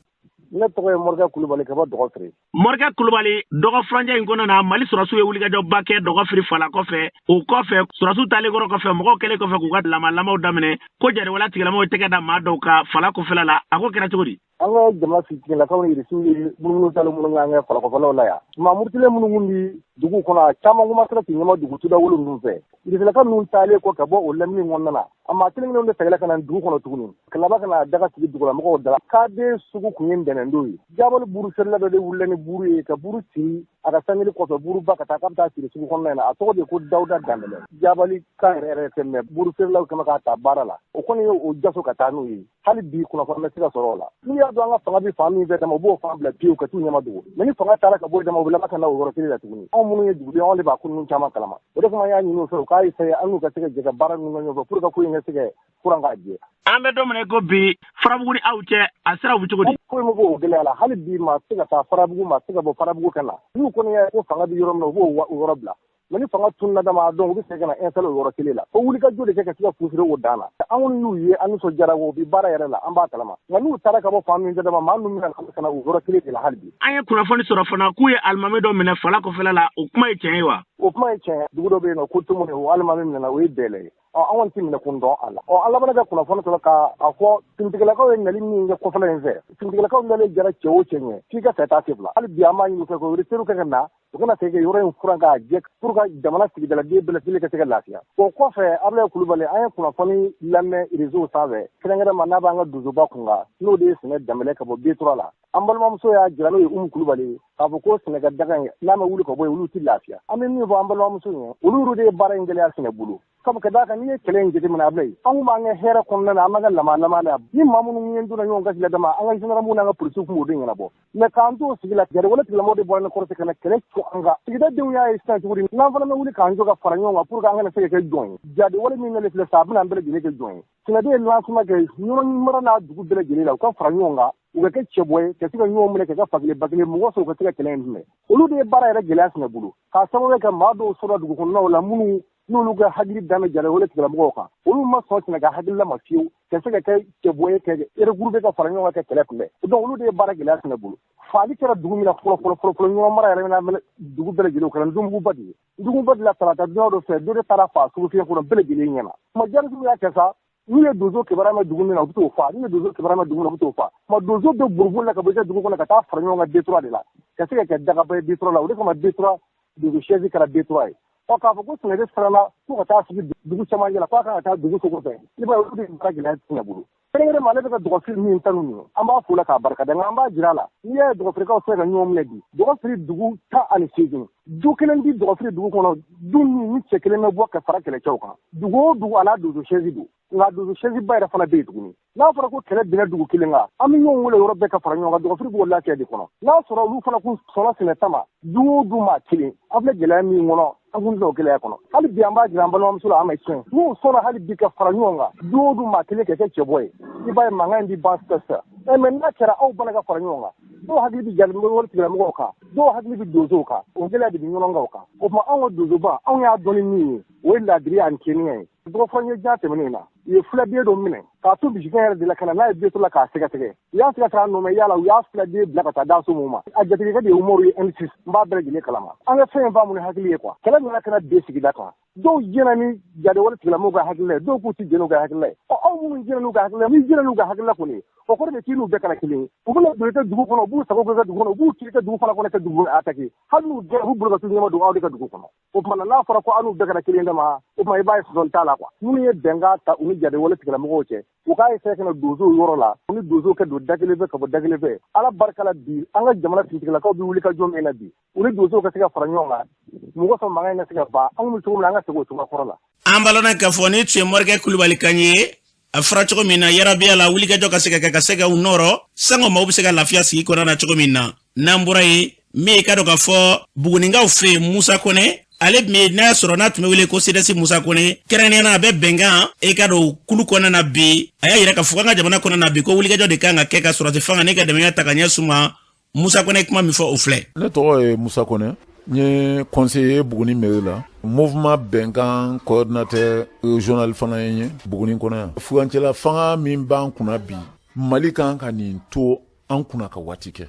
Ne tɔgɔ ye Morikɛ Kulubali ka bɔ Dɔgɔfiri. Morikɛ Kulubali, dɔgɔ furancɛ in kɔnɔ na, Mali sɔrɔsiw ye wulikajɔba kɛ Dɔgɔfiri fala kɔfɛ. O kɔfɛ, sɔrɔsiw taalen kɔrɔ kɔfɛ, mɔgɔw kɛlen kɔfɛ k'u ka lamalamaw daminɛ ko jatigɛwale tigilamɔgɔw ye tɛgɛ da maa dɔw kan fala kɔfɛla la. A ko kɛra cogo di? An ka jamana finitigilakaw ni irisiw ye munumunu salo minnu kɛ an ka falakɔfɛlaw la yan, maa murutilen minnu kun bi dugu kɔnɔ, a caman kun ma sera k'i ɲɛma dugu tudawolo ninnu fɛ. Irisilaka ninnu taalen kɔ ka bɔ o lamini kɔnɔna na, a maa kelen kelenw de seginna ka na dugu kɔnɔ tuguni, ka laban ka na daga sigi dugulamɔgɔw da la. Kaden sugu kun ye ntɛnɛndon ye. Jabali buru feerela dɔ de wulila ni buru ye ka buru siri a ka sangeli kɔfɛ, buruba ka taa k'a bɛ taa siri sugu kɔnɔna in na. A tɔgɔ de ko Dawuda Danbɛlɛ. Jabali ka yɛrɛ yɛrɛ tɛ, mais buru feerelaw kɛmɛ k'a ta baara la, o kɔni ye o jaso ka taa n'u ye. Hali bi kunnafoni ma se ka sɔrɔ o la. N'u y'a dɔn an ka fanga bɛ fan min fɛ dama, u b'o fan bila pewu ka t'u ɲɛma dogo. Mais ni fanga taara ka bɔ dama, u bɛ laban ka na o yɔrɔ kelen la tuguni. Anw minnu ye duguden, anw de b'a ko ninnu caman kalama. O de kama an y'a ɲini u fɛ, u k'a essayer an n'u ka se ka jɛ ka baara ninnu kɛ ɲɔgɔn fɛ pour que ko in ka se ka furan k'a jɛ. An bɛ don min na i ko bi, Farabugu ni aw cɛ, a siraw bɛ cogo di? Foyi ma bɔ o gɛlɛya la. Hali bi maa tɛ se ka taa Farabugu, maa tɛ se ka bɔ Farabugu ka na. N'u kɔni y'a ye ko fanga bɛ yɔrɔ min na, u b'o yɔrɔ bila. Mais ni fanga tununna dama, dɔn u bɛ segin ka na installer o yɔrɔ kelen la. Fo wulikajɔ de kɛ ka se ka fu siri o dan na. An kɔni y'u ye, an nisɔndiyara, u bɛ baara yɛrɛ la, an b'a kalama. Nka n'u taara ka bɔ fan min fɛ dama, maa ninnu bɛna ka na o yɔrɔ kelen de la hali bi. An ye kunnafoni sɔrɔ fana k'u ye alimami dɔ minɛ fala kɔfɛla la. O kuma ye tiɲɛ ye wa? O kuma ye tiɲɛ ye. Dugu dɔ bɛ yen nɔ ko Tomoni, o alimami minɛna, o ye Bɛlɛ ye. Ɔ, an kɔni tɛ minɛ kun dɔn a la. Ɔ, an labanna ka kunnafoni sɔrɔ ka a fɔ finitigilakaw ye nali min kɛ kɔfɛla in fɛ, finitigilakaw nalen jara cɛ o cɛ ɲɛ, f'i ka fɛ taa se fila. Hali bi an b'a ɲini u fɛ k'o teriw kɛ ka na, u kana se ka yɔrɔ in furan k'a jɛ pour que jamana sigidaladen bɛɛ lajɛlen ka se ka lafiya. O kɔfɛ, Abulayi Kulubali, an ye kunnafoni lamɛn réseau sanfɛ, kɛrɛnkɛrɛnma n'a b'an ka donsoba kun kan, n'o de ye Sɛnɛ Danbɛlɛ ka bɔ B3 la. An balimamuso y'a jira, n'o ye Umu Kulubali ye, k'a fɔ ko Sɛnɛ ka daga in n'a ma wuli ka bɔ yen, olu tɛ lafiya. An bɛ min fɔ an balimamuso ye, olu yɛrɛ de ye baara in gɛlɛya Sɛnɛ bolo. Sabu ka d'a kan, n'i ye kɛlɛ in jateminɛ, Abulayi, an kun b'an ka hɛrɛ kɔnɔna na, an b'an ka lama lama na. Ni maa minnu ye donna ɲɔgɔn gasi la dama, an ka gendarmew n'an ka polisiw kun b'o de ɲɛnabɔ. Mais k'an t'o sigi la, jatigɛwale tigilamɔgɔw de bɔra ni kɔrɔtɛ ka na kɛlɛ cun an kan. Sigida denw y'a ye sisan cogo di, n'an fana ma wuli k'an jɔ ka fara ɲɔgɔn kan pour que an kana se ka kɛ jɔn ye. Jatigɛwale min nalen filɛ sisan, a bɛna an bɛɛ lajɛlen kɛ jɔn ye. Sɛnɛden ye lancement kɛ Ɲɔrɔ mara n'a dugu bɛɛ lajɛlen la, u ka fara ɲɔgɔn kan, u ka kɛ cɛbɔ ye, ka se ka ɲɔgɔn minɛ, ka kɛ fakelen bakelen mɔgɔ sɔrɔ, u ka se ka kɛlɛ in kunbɛn. Olu de ye baara yɛrɛ gɛlɛya Sɛnɛ bolo, k'a sababu kɛ maa dɔw sɔrɔ dugu kɔnɔnaw la minnu n'olu ka hakili dan bɛ jatigɛwale tigilamɔgɔw kan. Olu ma sɔn Sɛnɛ ka hakilila ma fiyewu ka se ka kɛ cɛbɔ ye, ka regrouper ka fara ɲɔgɔn kan ka kɛlɛ kunbɛn. Donc olu de ye baara gɛlɛya Sɛnɛ bolo. Faali kɛra dugu min na fɔlɔ fɔlɔ fɔlɔ fɔlɔ, Ɲɔrɔ mara yɛrɛ min dugu bɛɛ lajɛlen, o kɛra Ndumuguba de ye. Ndumuguba de la, tarata dunya dɔ fɛ, dɔ de taara fa sugu fiɲɛ kɔnɔ bɛɛ lajɛlen ɲɛna. Kuma jihadisiw y'a kɛ sa, n'u ye donso kibaruya mɛn dugu min na, u bɛ t'o fa. N'u ye donso kibaruya mɛn dugu min na, u bɛ t'o fa. Kuma donso bɛ boliboli la ka bɔ i ka dugu kɔnɔ ka taa fara ɲɔgɔn kan D3 de la, ka se ka kɛ dagaba ye D3 la. O de kama D3 donso siège kɛra D3 ye. Ɔ, k'a fɔ ko Sɛnɛ de siranna ko ka taa sigi dugu camancɛ la, k'a kan ka taa dugu sogo fɛ, i b'a ye olu de baara gɛlɛya Sɛnɛ bolo. Kɛrɛnkɛrɛn ale bɛ ka Dɔgɔfiri min tanu nin an b'a fo la k'a barika da, nka an b'a jira a la, n'i y'a ye Dɔgɔfirikaw sera ka ɲɔgɔn minɛ bi, Dɔgɔfiri dugu 18, du kelen bi Dɔgɔfiri dugu kɔnɔ, du min ni cɛ kelen bɛ bɔ ka fara kɛlɛcɛw kan. Dugu o dugu a n'a donso chaise don, nka donso chaise ba yɛrɛ fana bɛ yen tuguni. N'a fɔra ko kɛlɛ binna dugu kelen kan, an bɛ ɲɔgɔn wele yɔrɔ bɛɛ ka fara ɲɔgɔn kan. Dɔgɔfiri b'o lafiya de kɔnɔ. N'a sɔrɔ olu fana kun sɔnna sinɛta ma, du o du maa kelen, an filɛ gɛlɛya min kɔnɔ, an kun tɛ o gɛlɛya kɔnɔ. Hali bi an b'a jira an balimamuso la, an ma tiɲɛ, n'u sɔnna hali bi ka fara ɲɔgɔn kan, du o du maa kelen ka kɛ cɛbɔ ye, i b'a ye mankan in bɛ ban sisan sisan. Mɛ n'a kɛra aw bana ka fara ɲɔgɔn kan, dɔw hakili bɛ jatigɛwale tigilamɔgɔw kan, dɔw hakili bɛ donsow kan, o gɛlɛya de bɛ ɲɔgɔn kan o kan. O tuma anw ka donsoba, anw y'a dɔn ni min ye, o ye laadiriya ani tilennenya ye. Dɔgɔfɔ ye jan tɛmɛnen na, u ye fuladen dɔ minɛ k'a to bisikɛ yɛrɛ de la ka na n'a ye beto la k'a sɛgɛsɛgɛ. U y'a sɛgɛsɛgɛ a nɔ yala, u y'a fuladen bila ka taa da so mun ma. A jatigikɛ de ye Umaru ye, M6, n b'a bɛɛ lajɛlen kalama. An ka fɛn in faamu ni hakili ye quoi. Kɛlɛ nana ka na bin sigida kan, dɔw jɛnna ni jatigɛwale tigilamɔgɔw ka hakilila ye, dɔw k'u ti jɛn n'u ka hakilila ye. Ɔ, aw minnu jɛnna n'u ka hakilila, n'i jɛnna n'u ka hakilila kɔni, o kɔrɔ de k'i n'u bɛɛ kɛra kelen ye. U bɛna don i ka dugu kɔnɔ, u b'u sago kɛ i ka dugu kɔnɔ, u b'u kiri i ka dugu fana kɔnɔ, ka dugu attaquer. Hali n'u gɛn, u b'u bolo ka t'u ɲɛma don aw de ka dugu kɔnɔ. O tuma n'a fɔra ko aw n'u bɛɛ kɛra kelen dama, o tuma i b'a ye sɔsɔli t'a la quoi. Minnu ye bɛnkan ta u ni jatigɛwale tigilamɔgɔw cɛ, u k'a essayer ka na donsow yɔrɔ la, u ni donsow ka don da kelen fɛ ka bɔ da kelen fɛ. Ala barika la bi, an ka jamana finitigilakaw bɛ wuli ka jɔ min na bi, u ni donsow ka se ka fara ɲɔgɔn kan, mɔgɔ sɔn mankan in ka se ka ban. Anw bɛ cogo min na, an ka segin o cogoya kɔrɔ la. An b'a lɔn k'a fɔ nin tun ye Morikɛ Kulubali kan ye. A fɔra cogo min na, yarabiya la wulikajɔ ka se ka kɛ ka se ka u nɔrɔ sango maaw bɛ se ka lafiya sigi kɔnɔna na cogo min na. N'an bɔra yen, min ye ka dɔn k'a fɔ Buguninkaw fɛ yen, Musa Kɔnɛ, ale tun bɛ n'a y'a sɔrɔ n'a tun bɛ wele ko CDS Musa Kɔnɛ, kɛrɛnkɛrɛnnenya la a bɛ bɛnkan e ka don kulu kɔnɔna na bi. A y'a yira k'a fɔ k'an ka jamana kɔnɔna na bi, ko wulikajɔ de kan ka kɛ ka sɔrɔdasi fanga ne ka dɛmɛya ta ka ɲɛsin u ma. Musa Kɔnɛ kuma min fɔ, o filɛ. Ne tɔgɔ ye Musa Kɔnɛ, n ye conseiller Buguni mairie la, mouvement bɛnkan coordinateur régional fana ye n ye Buguni kɔnɔ yan. Furancɛla fanga min b'an kunna bi, Mali kan ka nin to an kunna ka waati kɛ.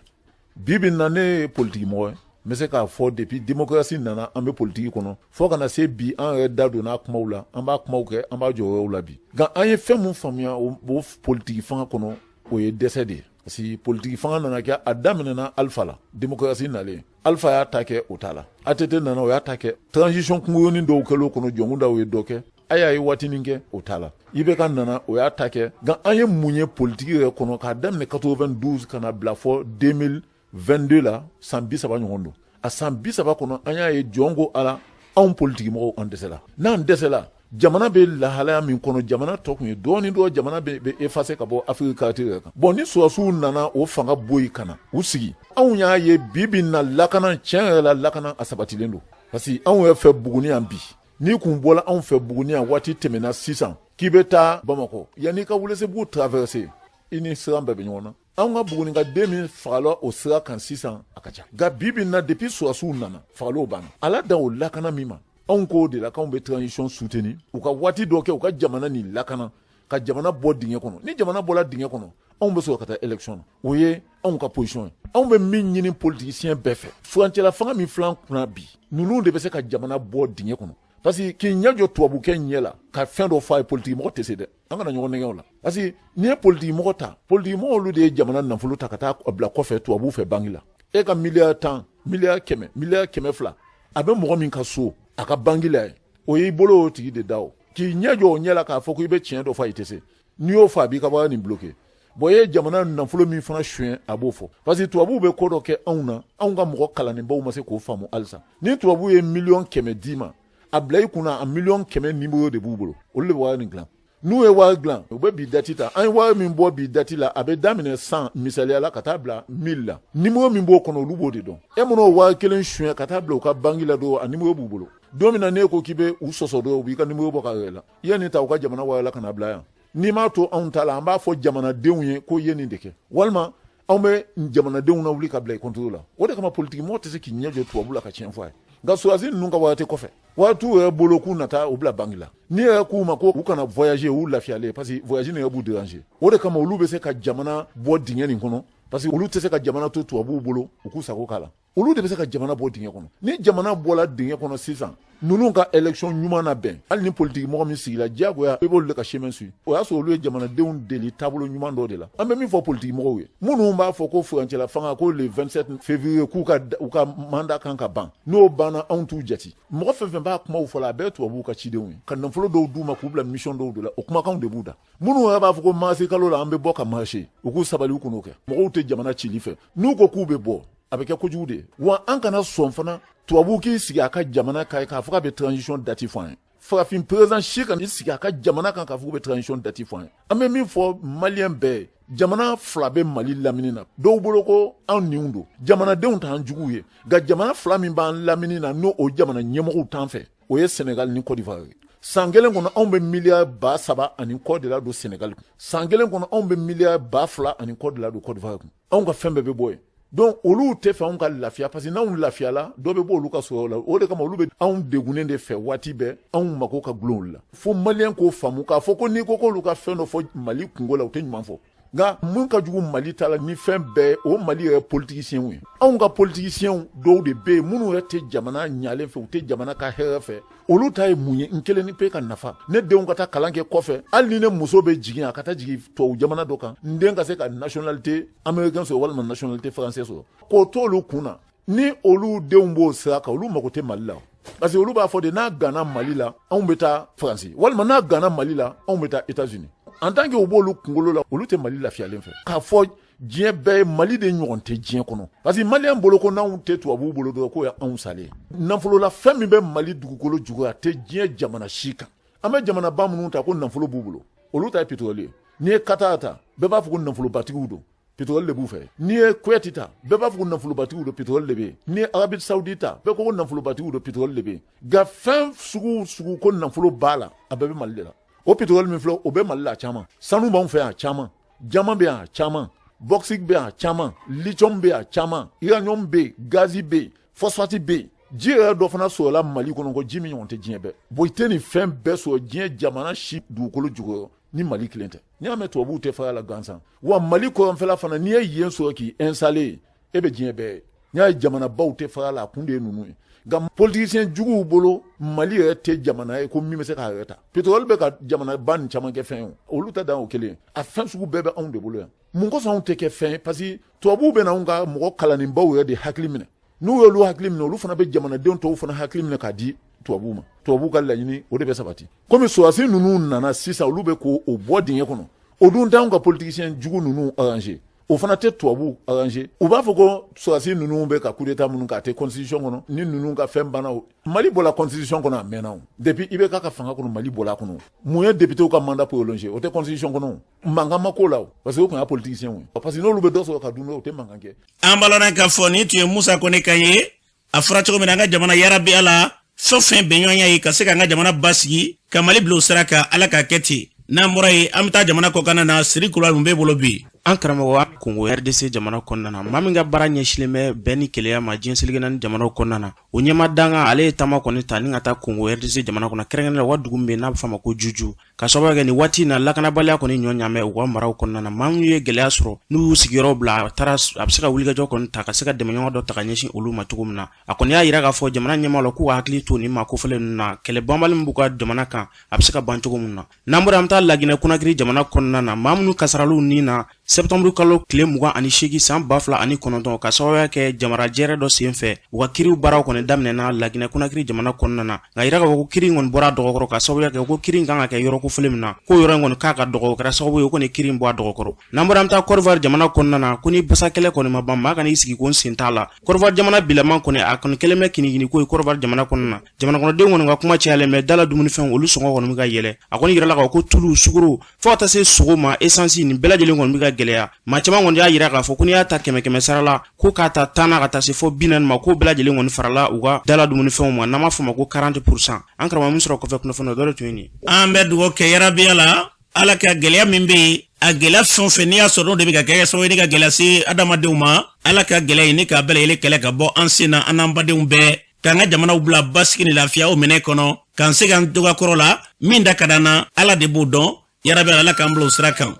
Bi bi na, ne ye politiki mɔgɔ ye. N bɛ se k'a fɔ depuis démocratie nana, an bɛ politiki kɔnɔ fo ka na se bi, an yɛrɛ da donna kumaw la, an b'a kumaw kɛ, an b'a jɔyɔrɔw la bi. Nka an ye fɛn mun faamuya o politiki fanga kɔnɔ, o ye dɛsɛ de ye. Parce que politiki fanga nana kɛ, a daminɛna Alpha la, démocratie nalen, Alpha y'a ta kɛ o ta la, ATT nana, o y'a ta kɛ, transition kunkurunin dɔw kɛlen o kɔnɔ, Jɔnkunda ye dɔ kɛ, a y'a ye waatinin kɛ o ta la, IBK nana, o y'a ta kɛ. Nka an ye mun ye politiki yɛrɛ kɔnɔ k'a daminɛ 92 ka na bila fɔ 2022 la, san 30 ɲɔgɔn don. A san 30 kɔnɔ, an y'a ye jɔn ko ala, anw politiki mɔgɔw, an dɛsɛla. N'an dɛsɛla, jamana bɛ lahalaya min kɔnɔ, jamana tɔ kun ye dɔɔnin dɔrɔn, jamana bɛ effacer ka bɔ Afrique carte yɛrɛ kan. Bon, ni sɔrɔdasiw nana o fanga bɔ yen ka na u sigi, anw y'a ye bi bi na, lakana tiɲɛ yɛrɛ la, lakana a sabatilen don. Parce que anw yɛrɛ fɛ Buguni yan bi, n'i kun bɔla anw fɛ Buguni yan waati tɛmɛna sisan k'i bɛ taa Bamakɔ, yanni i ka Welesebugu traverser, i ni siran bɛɛ bɛ ɲɔgɔn na. Anw ka Buguni ka den min fagala o sira kan sisan, a ka ca. Nka bi bi na, depuis sɔrɔdasiw nana, fagaliw banna. Ala dan o lakana min ma, anw k'o de la k'anw bɛ transition soutenir, u ka waati dɔ kɛ, u ka jamana nin lakana, ka jamana bɔ dingɛ kɔnɔ. Ni jamana bɔla dingɛ kɔnɔ, anw bɛ sɔrɔ ka taa élection na. O ye anw ka position ye. Anw bɛ min ɲini politicien bɛɛ fɛ, furancɛla fanga min filɛ an kunna bi, ninnu de bɛ se ka jamana bɔ dingɛ kɔnɔ. Parce que k'i ɲɛ jɔ tubabukɛ ɲɛ la ka fɛn dɔ fɔ a ye, politiki mɔgɔ tɛ se dɛ. An kana ɲɔgɔn nɛgɛn o la. Parce que n'i ye politiki mɔgɔ ta, politiki mɔgɔ olu de ye jamana nafolo ta ka taa bila kɔfɛ tubabuw fɛ banki la. E ka miliyari 10, miliyari 100, miliyari 200, a bɛ mɔgɔ min ka so a ka banki la ye, o y'i bolo o tigi de da o. K'i ɲɛ jɔ o ɲɛ la k'a fɔ ko i bɛ tiɲɛ dɔ fɔ a ye, i tɛ se. N'i y'o fɔ, a b'i ka wari nin bloqué. Bon, e ye jamana nafolo min fana suɲɛ, a b'o fɔ. Parce que tubabuw bɛ ko dɔ kɛ anw na, anw ka mɔgɔ kalannenbaw ma se k'o faamu halisa. Ni tubabu ye miliyɔn 100 d'i ma, a bila i kunna, a miliyɔn 100 nimoro de b'u bolo, olu de bɛ wari nin dilan. N'u ye wari dilan, u bɛ bi dati ta. An ye wari min bɔ bi dati la, a bɛ daminɛ 100 misaliya la ka taa bila 1000 la. Nimoro min b'o kɔnɔ, olu b'o de dɔn. E mana o wari kelen suɲɛ ka taa bila u ka banki la don, a nimoro b'u bolo. Don min na n'e ko k'i bɛ u sɔsɔ dɔrɔn, u b'i ka nimoro bɔ ka yɛlɛ la. I ye nin ta u ka jamana wari la ka na bila yan. N'i m'a to anw ta la, an b'a fɔ jamanadenw ye ko i ye nin de kɛ, walima anw bɛ jamanadenw na wuli ka bila i contre la. O de kama politiki mɔgɔ tɛ se k'i ɲɛ jɔ tubabu la ka tiɲɛ fɔ a ye. Nka sɔrɔdasi ninnu ka wari tɛ kɔfɛ, wari t'u yɛrɛ bolo k'u nata u bila banki la. N'i yɛrɛ k'u ma ko u kana voyager, u lafiyalen, parce que voyage nin yɛrɛ b'u déranger. O de kama olu bɛ se ka jamana bɔ dingɛ nin kɔnɔ, parce que olu tɛ se ka jamana to tubabuw bolo u k'u sago k'a la. Olu de bɛ se ka jamana bɔ dingɛ kɔnɔ. Ni jamana bɔla dingɛ kɔnɔ sisan, ninnu ka élection ɲuman na bɛn, hali ni politiki mɔgɔ min sigila, diyagoya i b'olu de ka chemin suivre. O y'a sɔrɔ olu ye jamanadenw deli taabolo ɲuman dɔ de la. An bɛ min fɔ politiki mɔgɔw ye, minnu b'a fɔ ko furancɛla fanga, ko le 27 février k'u ka u ka mandat kan ka ban, n'o banna anw t'u jate. Mɔgɔ fɛn fɛn b'a kumaw fɔ la, a bɛɛ ye tubabuw ka cidenw ye, ka nafolo dɔw d'u ma k'u bila mission dɔw de la. O kumakanw de b'u da. Minnu yɛrɛ b'a fɔ ko marisi kalo la an bɛ bɔ ka marcher, u k'u sabali, u kan'o kɛ. Mɔgɔw tɛ jamana cili fɛ. N'u ko k'u bɛ bɔ, a bɛ kɛ kojugu de ye. Wa an kana sɔn fana tubabu k'i sigi a ka jamana kan k'a fɔ k'a bɛ transition date fɔ an ye. Farafin président si kan'i sigi a ka jamana kan k'a fɔ k'u bɛ transition date fɔ an ye. An bɛ min fɔ maliyɛn bɛɛ ye, jamana fila bɛ Mali lamini na. Dɔw bolo ko anw niw don, jamanadenw t'an juguw ye, nka jamana fila min b'an lamini na, n'o o jamana ɲɛmɔgɔw t'an fɛ, o ye Sénégal ni Côte d'Ivoire ye. San kelen kɔnɔ, anw bɛ miliyari 3000 ani kɔ de la don Sénégal kun. San kelen kɔnɔ, anw bɛ miliyari 2000 ani kɔ de la don Côte d'Ivoire kun. Anw ka fɛn bɛɛ bɛ bɔ yen. Donc olu tɛ fɛ anw ka lafiya, parce que n'anw lafiyala, dɔ bɛ bɔ olu ka sɔrɔ la. O de kama olu bɛ anw degunnen de fɛ waati bɛɛ, anw mako ka gulon olu la. Fo maliyɛn k'o faamu k'a fɔ ko n'i ko k'olu ka fɛn dɔ fɔ Mali kunko la, u tɛ ɲuman fɔ. Nka mun ka jugu Mali ta la ni fɛn bɛɛ, o Mali yɛrɛ politisiyɛnw ye. Anw ka politisiyɛnw dɔw de bɛ yen minnu yɛrɛ tɛ jamana ɲalen fɛ, u tɛ jamana ka hɛrɛ fɛ. Olu ta ye mun ye? N kelen ni pe ka nafa, ne denw ka taa kalan kɛ kɔfɛ, hali ni ne muso bɛ jigin, a ka taa jigin tubabu jamana dɔ kan, n den ka se ka nationalité américain sɔrɔ walima nationalité français sɔrɔ, k'o t'olu kun na. Ni olu denw b'o sira kan, olu mago tɛ Mali la, parce que olu b'a fɔ de n'a ganna Mali la, anw bɛ taa Faransi, walima n'a ganna Mali la, anw bɛ taa États-Unis. En tant que u b'olu kunkolo la, olu tɛ Mali lafiyalen fɛ. K'a fɔ diɲɛ bɛɛ ye, Mali de ɲɔgɔn tɛ diɲɛ kɔnɔ, parce que maliyɛn bolo ko n'anw tɛ tubabuw bolo dɔrɔn, k'o ye anw salen. Nafolola fɛn min bɛ Mali dugukolo jukɔrɔ, a tɛ diɲɛ jamana si kan. An bɛ jamanaba minnu ta ko nafolo b'u bolo, olu ta ye pétrole ye. N'i ye Qatar ta, bɛɛ b'a fɔ ko nafolobatigiw don, pétrole de b'u fɛ. N'i ye Kuwait ta, bɛɛ b'a fɔ ko nafolobatigiw don, pétrole de bɛ yen. N'i ye Arabie Saoudite ta, bɛɛ ko ko nafolobatigiw don, pétrole de bɛ yen. Nka fɛn sugu sugu ko nafolo b'a la, a bɛɛ bɛ Mali de la. O pétrole min filɛ, o bɛ Mali la a caman. Sanu b'anw fɛ yan a caman, diamant bɛ yan a caman, bauxite bɛ yan a caman, lithium bɛ yan a caman, uranium bɛ yen, gazi bɛ yen, phosphate bɛ yen. Ji yɛrɛ dɔ fana sɔrɔla Mali kɔnɔ ko ji min ɲɔgɔn tɛ diɲɛ bɛɛ. Bon, i tɛ nin fɛn bɛɛ sɔrɔ diɲɛ jamana si dugukolo jukɔrɔ ni Mali kelen tɛ. N'i y'a mɛn tubabuw tɛ fara la gansan. Wa Mali kɔrɔnfɛla fana, n'i ye yen sɔrɔ k'i installer, e bɛ diɲɛ bɛɛ ye. N'i y'a ye jamanabaw tɛ fara la, a kun de ye ninnu ye. Nka politicien juguw bolo, Mali yɛrɛ tɛ jamana ye ko min bɛ se k'a yɛrɛ ta. Pétrole bɛ ka jamanaba nin caman kɛ fɛn ye, olu ta dan o kelen. A fɛn sugu bɛɛ bɛ anw de bolo yan. Mun kosɔn anw tɛ kɛ fɛn ye? Parce que tubabuw bɛ na anw ka mɔgɔ kalannenbaw yɛrɛ de hakili minɛ. N'u y'olu hakili minɛ, olu fana bɛ jamanadenw tɔw fana hakili minɛ k'a di tubabuw ma. Tubabuw ka laɲini, o de bɛ sabati. Komi sɔrɔdasi ninnu nana sisan, olu bɛ k'o bɔ dingɛ kɔnɔ. O dun t'anw ka politicien jugu ninnu arranger, o fana tɛ tubabuw arranger. U b'a fɔ ko sɔrɔdasi ninnu bɛ ka coup d'état minnu kɛ, a tɛ constitution kɔnɔ. Ni ninnu ka fɛn banna, o Mali bɔla constitution kɔnɔ a mɛnna. O depuis IBK ka fanga kɔnɔ, Mali bɔla a kɔnɔ. Mun ye député ka mandat prolongé? O tɛ constitution kɔnɔ. Mankan ma k'o la, o parce que o tun y'a politicien ye, parce que n'olu bɛ dɔ sɔrɔ ka dun, o tɛ mankan kɛ. An balana k'a fɔ nin tun ye Musa Kone kan ye. A fɔra cogo min na, an ka jamana, yarabi Ala, fɛn fɛn bɛnɲɔgɔnya ye ka se k'an ka jamana basigi, ka Mali bila o sira kan, Ala k'a kɛ ten. N'an bɔra yen, an bɛ taa jamana kɔkanna na. Siri Kulubali, mun b'e bolo bi? An karamɔgɔ, an Kongo RDC jamana kɔnɔna na, maa min ka baara ɲɛsilen bɛ bɛn ni kelenya ma diɲɛ seleke naani jamanaw kɔnɔna na, o ɲɛma danga, ale ye taama kɔni ta ni ka taa Kongo RDC jamana kɔnɔ, kɛrɛnkɛrɛnnenya la u ka dugu min bɛ yen n'a bɛ f'a ma ko Juju, ka sababu kɛ nin waati in na lakanabaliya kɔni ɲɔ ɲamɛ u ka maraw kɔnɔna na. Maa minnu ye gɛlɛya sɔrɔ n'u y'u sigiyɔrɔ bila, a taara a bɛ se ka wulikajɔ kɔni ta ka se ka dɛmɛɲɔgɔn dɔ ta ka ɲɛsin olu ma cogo min na. A kɔni y'a yira k'a fɔ jamana ɲɛmaaw la k'u ka hakili to nin maa kofɔlen ninnu na, kɛlɛ banbali min b'u ka jamana kan, a bɛ se ka ban cogo min na. N'an bɔra, an bɛ taa Laginɛ Konakiri jamana kɔnɔna na. Maa minnu kasaral'u ni na sɛptanburu kalo tile 28 san 2009, ka sababuya kɛ jamarajɛrɛ dɔ sen fɛ, u ka kiriw baaraw kɔni daminɛna Laginɛ Konakiri jamana kɔnɔna na. Nka yira k'a fɔ ko kiri in kɔni bɔra a dɔgɔkɔrɔ, ka sababuya kɛ ko kiri in kan ka kɛ yɔrɔ kofɔlen min na, k'o yɔrɔ in kɔni k'a ka dɔgɔ, o kɛra sababu ye o kɔni kiri in bɔ a dɔgɔkɔrɔ. N'an bɔra, an bɛ taa Kɔdiwari jamana kɔnɔna na. Ko ni basa kɛlɛ kɔni ma ban, maa kan'i sigi ko n sen t'a la. Kɔdiwari jamana bilama kɔni, a kɔni kɛlen bɛ kinikini ko ye Kɔdiwari jamana kɔnɔna na. Jamana kɔnɔdenw kɔni ka kuma cayalen bɛ dala dumunifɛnw, olu sɔngɔ kɔni bɛ ka yɛlɛ. A kɔni yirala k'a fɔ ko tulu, sukaro, fo ka taa se sogo ma, esansi, nin bɛɛ lajɛlen kɔni bɛ ka gɛlɛya. Maa caman kɔni y'a yira k'a fɔ ko n'i y'a ta kɛmɛ kɛmɛ sara la, ko k'a ta 10 na ka taa se fo 40 ma, k'o bɛɛ lajɛlen kɔni farala u ka dala dumunifɛnw ma, n'an b'a fɔ o ma ko 40%. An karamɔgɔ, min sɔrɔ kɔfɛ kunnafoni, o dɔ de tun ye nin ye. An bɛ dugawu kɛ yarabi Ala, Ala ka gɛlɛya min bɛ yen, a gɛlɛya fɛn o fɛn n'i y'a sɔrɔ n'o de bɛ ka kɛ sababu ye ni ka gɛlɛya se adamadenw ma, Ala ka gɛlɛya in ni k'a bɛɛ lajɛlen kɛlɛ ka bɔ an sen na, an n'an badenw bɛɛ, k'an ka jamanaw bila basigi ni lafiya o minɛ kɔnɔ, k'an se k'an dɔgɔ kɔrɔ la min da ka d'an na, Ala de b'o dɔn. Yarabi Ala k'an bila o sira kan.